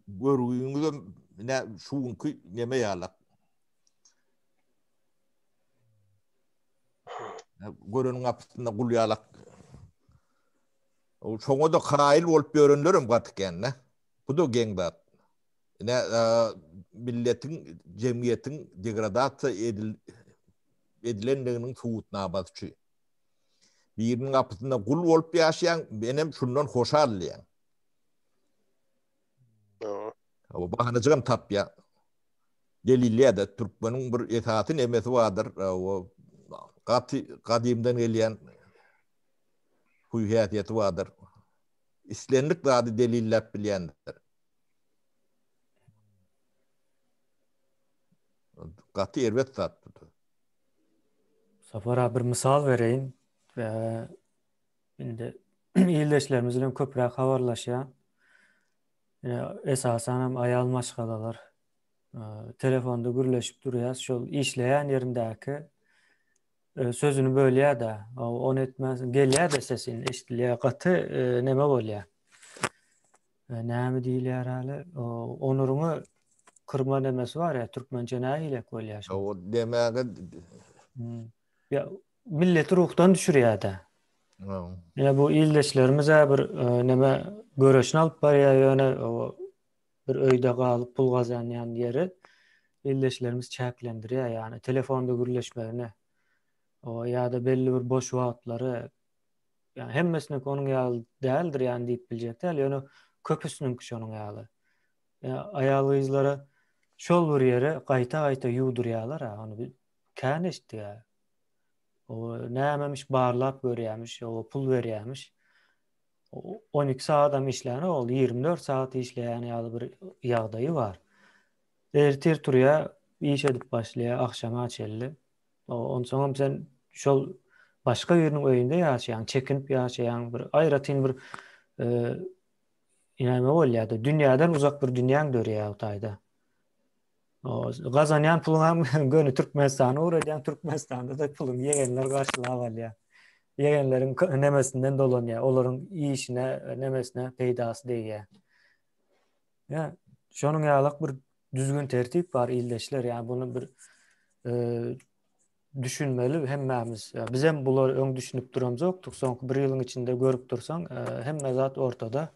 Görgüňizem ne şu günki neme ýalak. Göreniň gapysynda gul ýalak. Şoňa da kaýyl bolup ýörenlerem gaty kän-de. Bu da geň zat. Ine, milletiň, jemgyýetiň degradasiýa edil edilendiginiň subutnamasy şu. Biriniň gapysynda gul bolup ýaşaýaň, menem şundan hoşal diýýäň. O bahanajygam tapýar. Delilýär-de, türkmeniň bir esasy nemesi bardyr, o gaty gadymdan gelýän huy-häsiýeti bardyr. Islendik zady delilläp bilýändir. Gaty erbet zat bu.
Sapar abi bir mysal bereýin. Indi ildeşlerimiz bilen köpräk habarlaşýan. Esasan hem aýal maşgalalar telefonda gürleşip durýas. Şol işleýän ýerindäki sözüni bölýär-de, ony etmez, gelýär-de sesi eşidilýär. Gaty neme bolýar. Näme diýilýär häli? Onuryňy kyrma nemesi bar ýa, türkmençe nähilek bolýar şo?
O demäge
Ýa milleti ruhdan düşürýär-de. Ýa bu ildeşlerimiz-ä bir neme göreşini alyp barýar ýöne bir öýde galyp pul gazanýan ýeri ildeşlerimiz çäklendirýär, ýagny telefonda gürleşmegini o ýa-da belli bir boş wagtlary ýagny hemmesiniňki onuň ýaly däldir ýagny diýip biljek däl, ýöne köpüsiniňki şonuň ýaly. Ýa aýal-gyzlara şol bir ýere gaýta-gaýta ýuwdurýarlar-a, ony kän eşitdik-ä. O nämemiş barlap görýärmiş, o pul berýärmiş. 12 sagadam işlänok, ol 24 sagat işleýän ýaly bir ýagdaýy bar. Ertir turýar, iş edip başlaýar, agşama çenli. Onsoňam sen şol başga biriniň öýünde ýaşaýaň, çekinip ýaşaýaň, bir aýratyn bir e, näme bolýar-da, dünýäden uzak bir dünýäň dörýär o taýda. O gazanýan puluň hem göni Türkmenistana ugradýaň, Türkmenistanda-da puluň ýegenler garşylap alýar. Ýegenleriň nemesinden dolanýar, olaryň işine, nemesine peýdasy degýär. Ýa şonuň ýalak bir düzgün tertip bar ildeşler, ýa bunu bir e, düşünmeli hemmämiz. Biz hem bulary öň düşünip duramzokdyk. Soňky bir ýylyň içinde görüp dursaň, e, hemme zat ortada.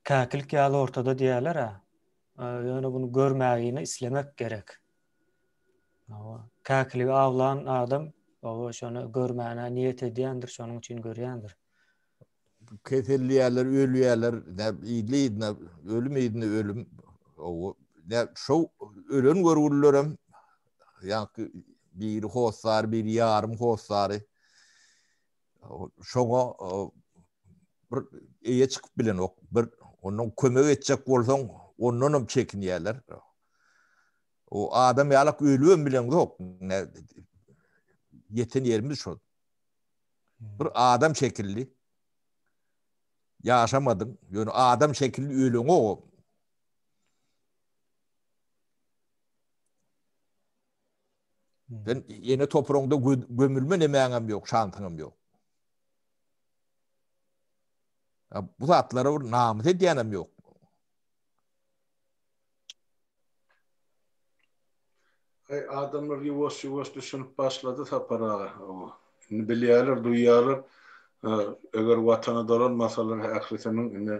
Käkilik ýaly ortada diýerler-ä. E, ýöne bunu görmägini islemek gerek. Käkiligi awlan adam owa şony görmäne niýet edýändir, şonuň üçin görýändir.
Keselleýärler, ölýärler, nä yzly-yzyna, ölüm yzyna ölüm. Owa, nä şo ölen görgülilerem ýaňky biri hossary, biri ýarym hossary. Şoňa bir eýe çykyp bilenok. Bir ondan kömek etjek bolsaň, ondanam çekinýärler. O adam ýalak ölübem bileňzok. Ýeten ýerimiz şol. Bir adam şekilli ýaşamadyň, ýöne adam şekilli öleňok. Sen ýene topragyňda gömülme nemäňem ýok, şansyňam ýok. Bu zatlara bir namys edýänem ýok.
Aý adamlar ýuwaş ýuwaş düşünip başlady Sapar aga. Indi bilýärler, duýýarlar. Eger watana dolanmasalar ählisiniň indi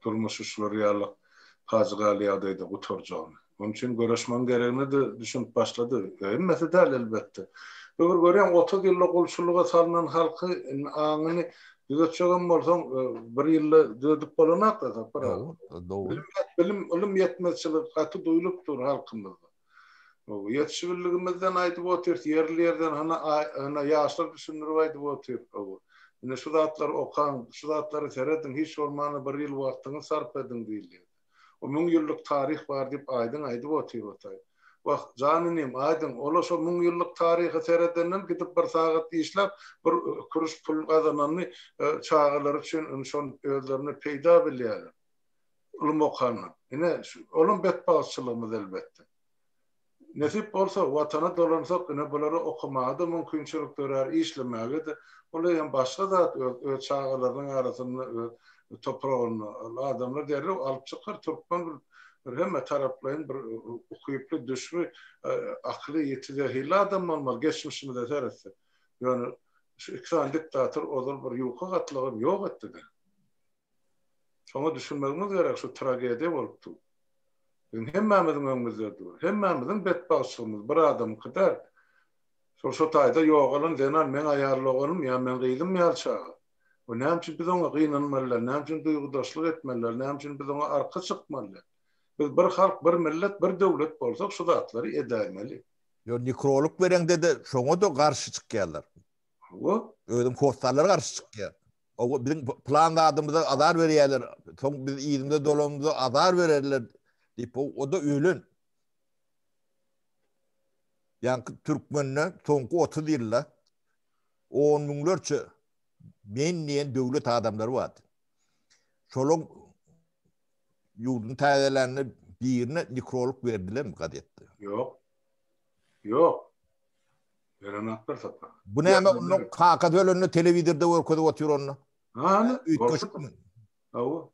durmuşy şular ýaly pajygaly ýagdaýda gutarjagyny. Onuň üçin göreşmegiň geregine-de düşünip başlady. Hemmesi däl elbetde. Bu bir görýäň 30 ýylda gulçulyga salnan halky indi aňyny düzetjegem bolsaň bir ýylda düzedip bolanok-da Sapar aga.
Dogry.
Bilim, ylym ýetmezçiligi gaty duýlup dur halkymyzda. Ýetişibildigimizden aýdyp otyrys, ýerli-ýerden hana hana ýaşlar düşündirip aýdyp otyr. Ine şu zatlary okaň, şu zatlara serediň, hiç bolmanda bir ýyl wagtyňyzy sarp ediň diýilýär. O müň ýyllyk taryh bar diýip aýdyň aýdyp otyr otaý. Wah, jan inim, aýdyň, ola şo müň ýyllyk taryha seredenden gidip bir sagat işläp, bir kuruş pul gazananyny çagalary üçin şony özlerine peýda bilýärler. Ylym okandan. Ine, olam betbagtçylygymyz elbetde. Nesip bolsa, Watana dolansak, ine bulara okamaga-da mümkinçilik dörär, işlemäge-de. Ol hem başga zat, öz öz çagalarynyň arasynda, öz topragynda. Ol adamlar derrew alyp çykar. Türkmen bir bir hemme taraplaýyn bir ukyply, düşbi, akyly ýiti, zehilli adam bolmaly, geçmişimize seretsek. Ýöne şu iki sany diktator ozal bir ýuka gatlagam ýok etdi-de. Şoňa düşünmegimiz gerek, şu tragediýa bolup dur. Biziň hemmämiziň öňümizde dur. Hemmämiziň betbagtçylygymyz bir adamyňky däl. Şol şo taýda ýogalan zenan meň aýal doganym ýa meň gyzym ýaly çaga. We näme üçin biz oňa gynanmaly däl, näme üçin duýgudaşlyk etmeli däl, näme üçin biz oňa arka çykmaly däl. Biz bir halk, bir millet, bir döwlet bolsak şu zatlary edäýmeli.
Ýo nekrolog bereňde-de şoňa-da garşy çykýarlar.
Hawa.
Özüň hossarlar garşy çykýar. Owa biziň plan zadymyza azar berýärler. Soň biz yzymyza dolanymyzda azar bererler diýip, o-da ölen. Ýaňky türkmende soňky 30 ýylda on müňlerçe men diýen döwlet adamlary bardy. Şolaň ýurduny täzelände birine nekrolog berdilermi gazetde?
Ýok. Ýok. Berenoklar Sapar.
Bu näme onda kakasy ölende telewizorda görkezip otyr onda.
Hany?
Üýtgeşikmi?
Hawa.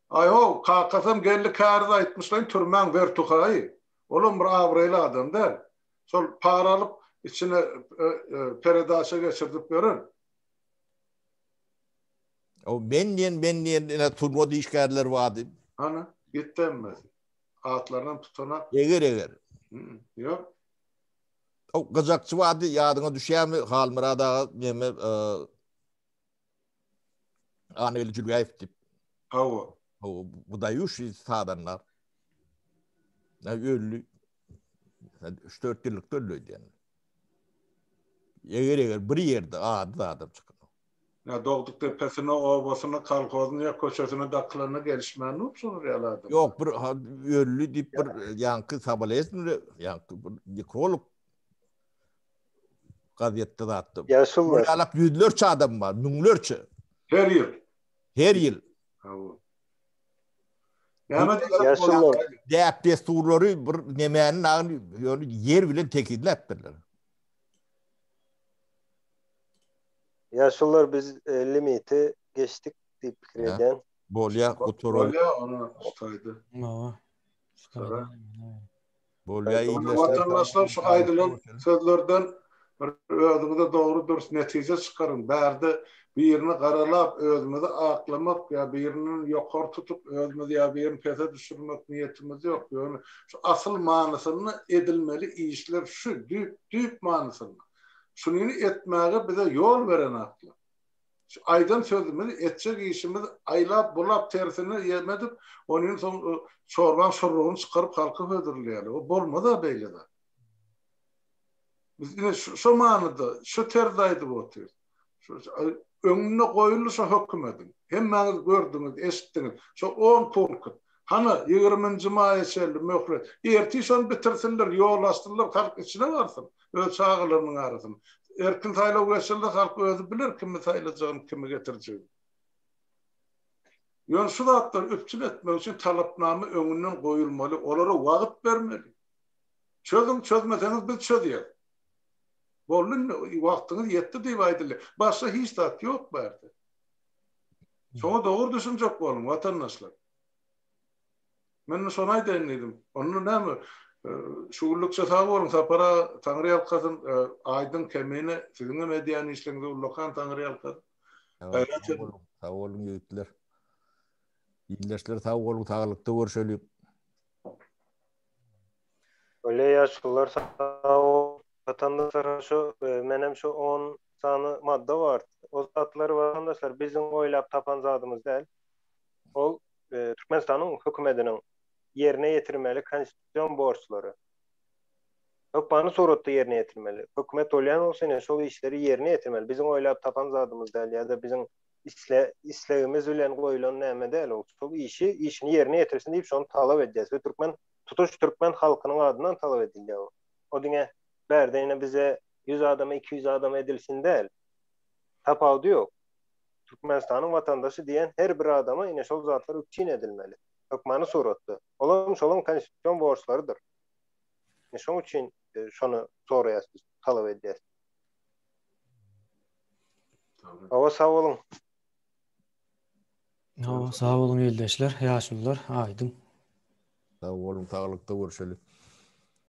Aý ho, kakasam geldi käriz aýtmyşlaýyn türmäň wertuhaýy. Olam bir abraýly adam däl. Şol para alyp içine peredaça geçirdip ýören.
O men diýen men diýen ine sungat işgärleri bardy.
Hany, gitdi hemmesi. Atlarynam tutanak.
Eger eger.
Ýok.
O gyjakçy bardy, ýadyňa düşýärmi Halmyrat aga neme Annageldi Jülgäýew diýip.
Hawa.
Hawa, wydaýuşiý sazandar. Öldi. 3-4 ýyllykda öldi öýdýän. Eger eger bir ýerde ady adam çykyp.
Ýa dogduk depesine, obasyna, kolhozyna ýa köçesine dakylanyna gelişmän dur şolar ýaly adam.
Ýok bir öldi diýip bir ýaňky soboleznuýe ýaňky bir nekrolog gazetde zatda.
Ýa şul
bar. Ýalak ýüzlerçe adam bar, müňlerçe.
Her ýyl.
Her ýyl.
Hawa. Näme diýjek
Däp dessurlary bir nemäni nagyny ýöne ýer bilen tekizläpdirler.
Ýaşulular biz limiti geçdik diýip pikir edýän.
Bolýa gutaraly.
Bolýa ony tutaýdy.
Hawa.
Bolýa
ildeşler. Watandaşlar şu aýdylan sözlerden bir özüňize dogry dürs netije çykaryň. Bärde birini garalap özümizi aklamak ýa birini ýokary tutup özümizi ýa birini pese düşürmek niýetimiz ýok. Ýöne şu asyl manysynda edilmeli işler şu düýp düýp manysynda. Şunyny etmäge bize ýol berenaklar. Şu aýdan sözümizi, etjek işimizi aýlap-bulap tersine ýem edip, onyn soň çorbaň şurrugyny çykaryp halka hödürleýärler. O bolmaz-a beýle zat. Biz ine şo manyda, şo terzde aýdyp otyrys. Öňünde goýuldy şo hökümediň. Hemmäňiz gördüňiz, eşitdiňiz. Şo on punkt. Hany, ýigriminji maýa çenli möhlet. Ertir şony bitirsinler, ýol açsynlar, halk içine barsyn, öz çagalarynyň arasyna. Erkin saýlaw geçirilse, halk özi biler kimi saýlajagyny, kimi getirjegini. Ýöne şu zatlary üpjün etmek üçin talapnama öňünden goýulmaly, olara wagt bermeli. Çözüň, çözmeseňiz biz çözýäs. Boldy indi, wagtyňyz ýetdi diýip aýdylýar. Başga hiç zat ýok bärde. Şoňa dogry düşünjek boluň, watandaşlar. Men şony aýdaýyn diýdim. Onda näme, şu günlükçe sag boluň, Sapar aga, Taňry ýalkasyn, Aýdyň, Kemine, siziň hem edýän işleriňize ullakan Taňry ýalkasyn.
Gaýrat ediň. Sag boluň, ýigitler. Ildeşler sag boluň, saglykda görşeliň.
Öle ýaşulular sag boluň. Watandaşlar şu menem şu on sany madda bar. O zatlar watandaşlar biziň oýlap tapan zadymyz däl. Ol Türkmenistanyň hökümetiniň ýerine ýetirmeli konstitusion borçlary. Hökmany suratda ýerine ýetirmeli. Hökümet bolýan bolsa ine şol işleri ýerine ýetirmeli. Biziň oýlap tapan zadymyz däl ýa-da biziň isle islegimiz bilen goýlan näme däl ol. Şol işi işini ýerine ýetirsin diýip şony talap edýäs we türkmen tutuş türkmen halkynyň adyndan talap edilýär o. O diňe bärde ine bize 100 adama 200 adama edilsin däl. Tapawudy ýok. Türkmenistanyň watandaşy diýen her bir adama ine şol zatlar üpjün edilmeli. Hökmany suratda. Olam şolaň konstitusion borçlarydyr. Şoň üçin şony soraýas biz, talap edýäs. Hawa, sag boluň.
Hawa, sag boluň ildeşler, ýaşulular, aýdyň.
Sag boluň, saglykda görşeli.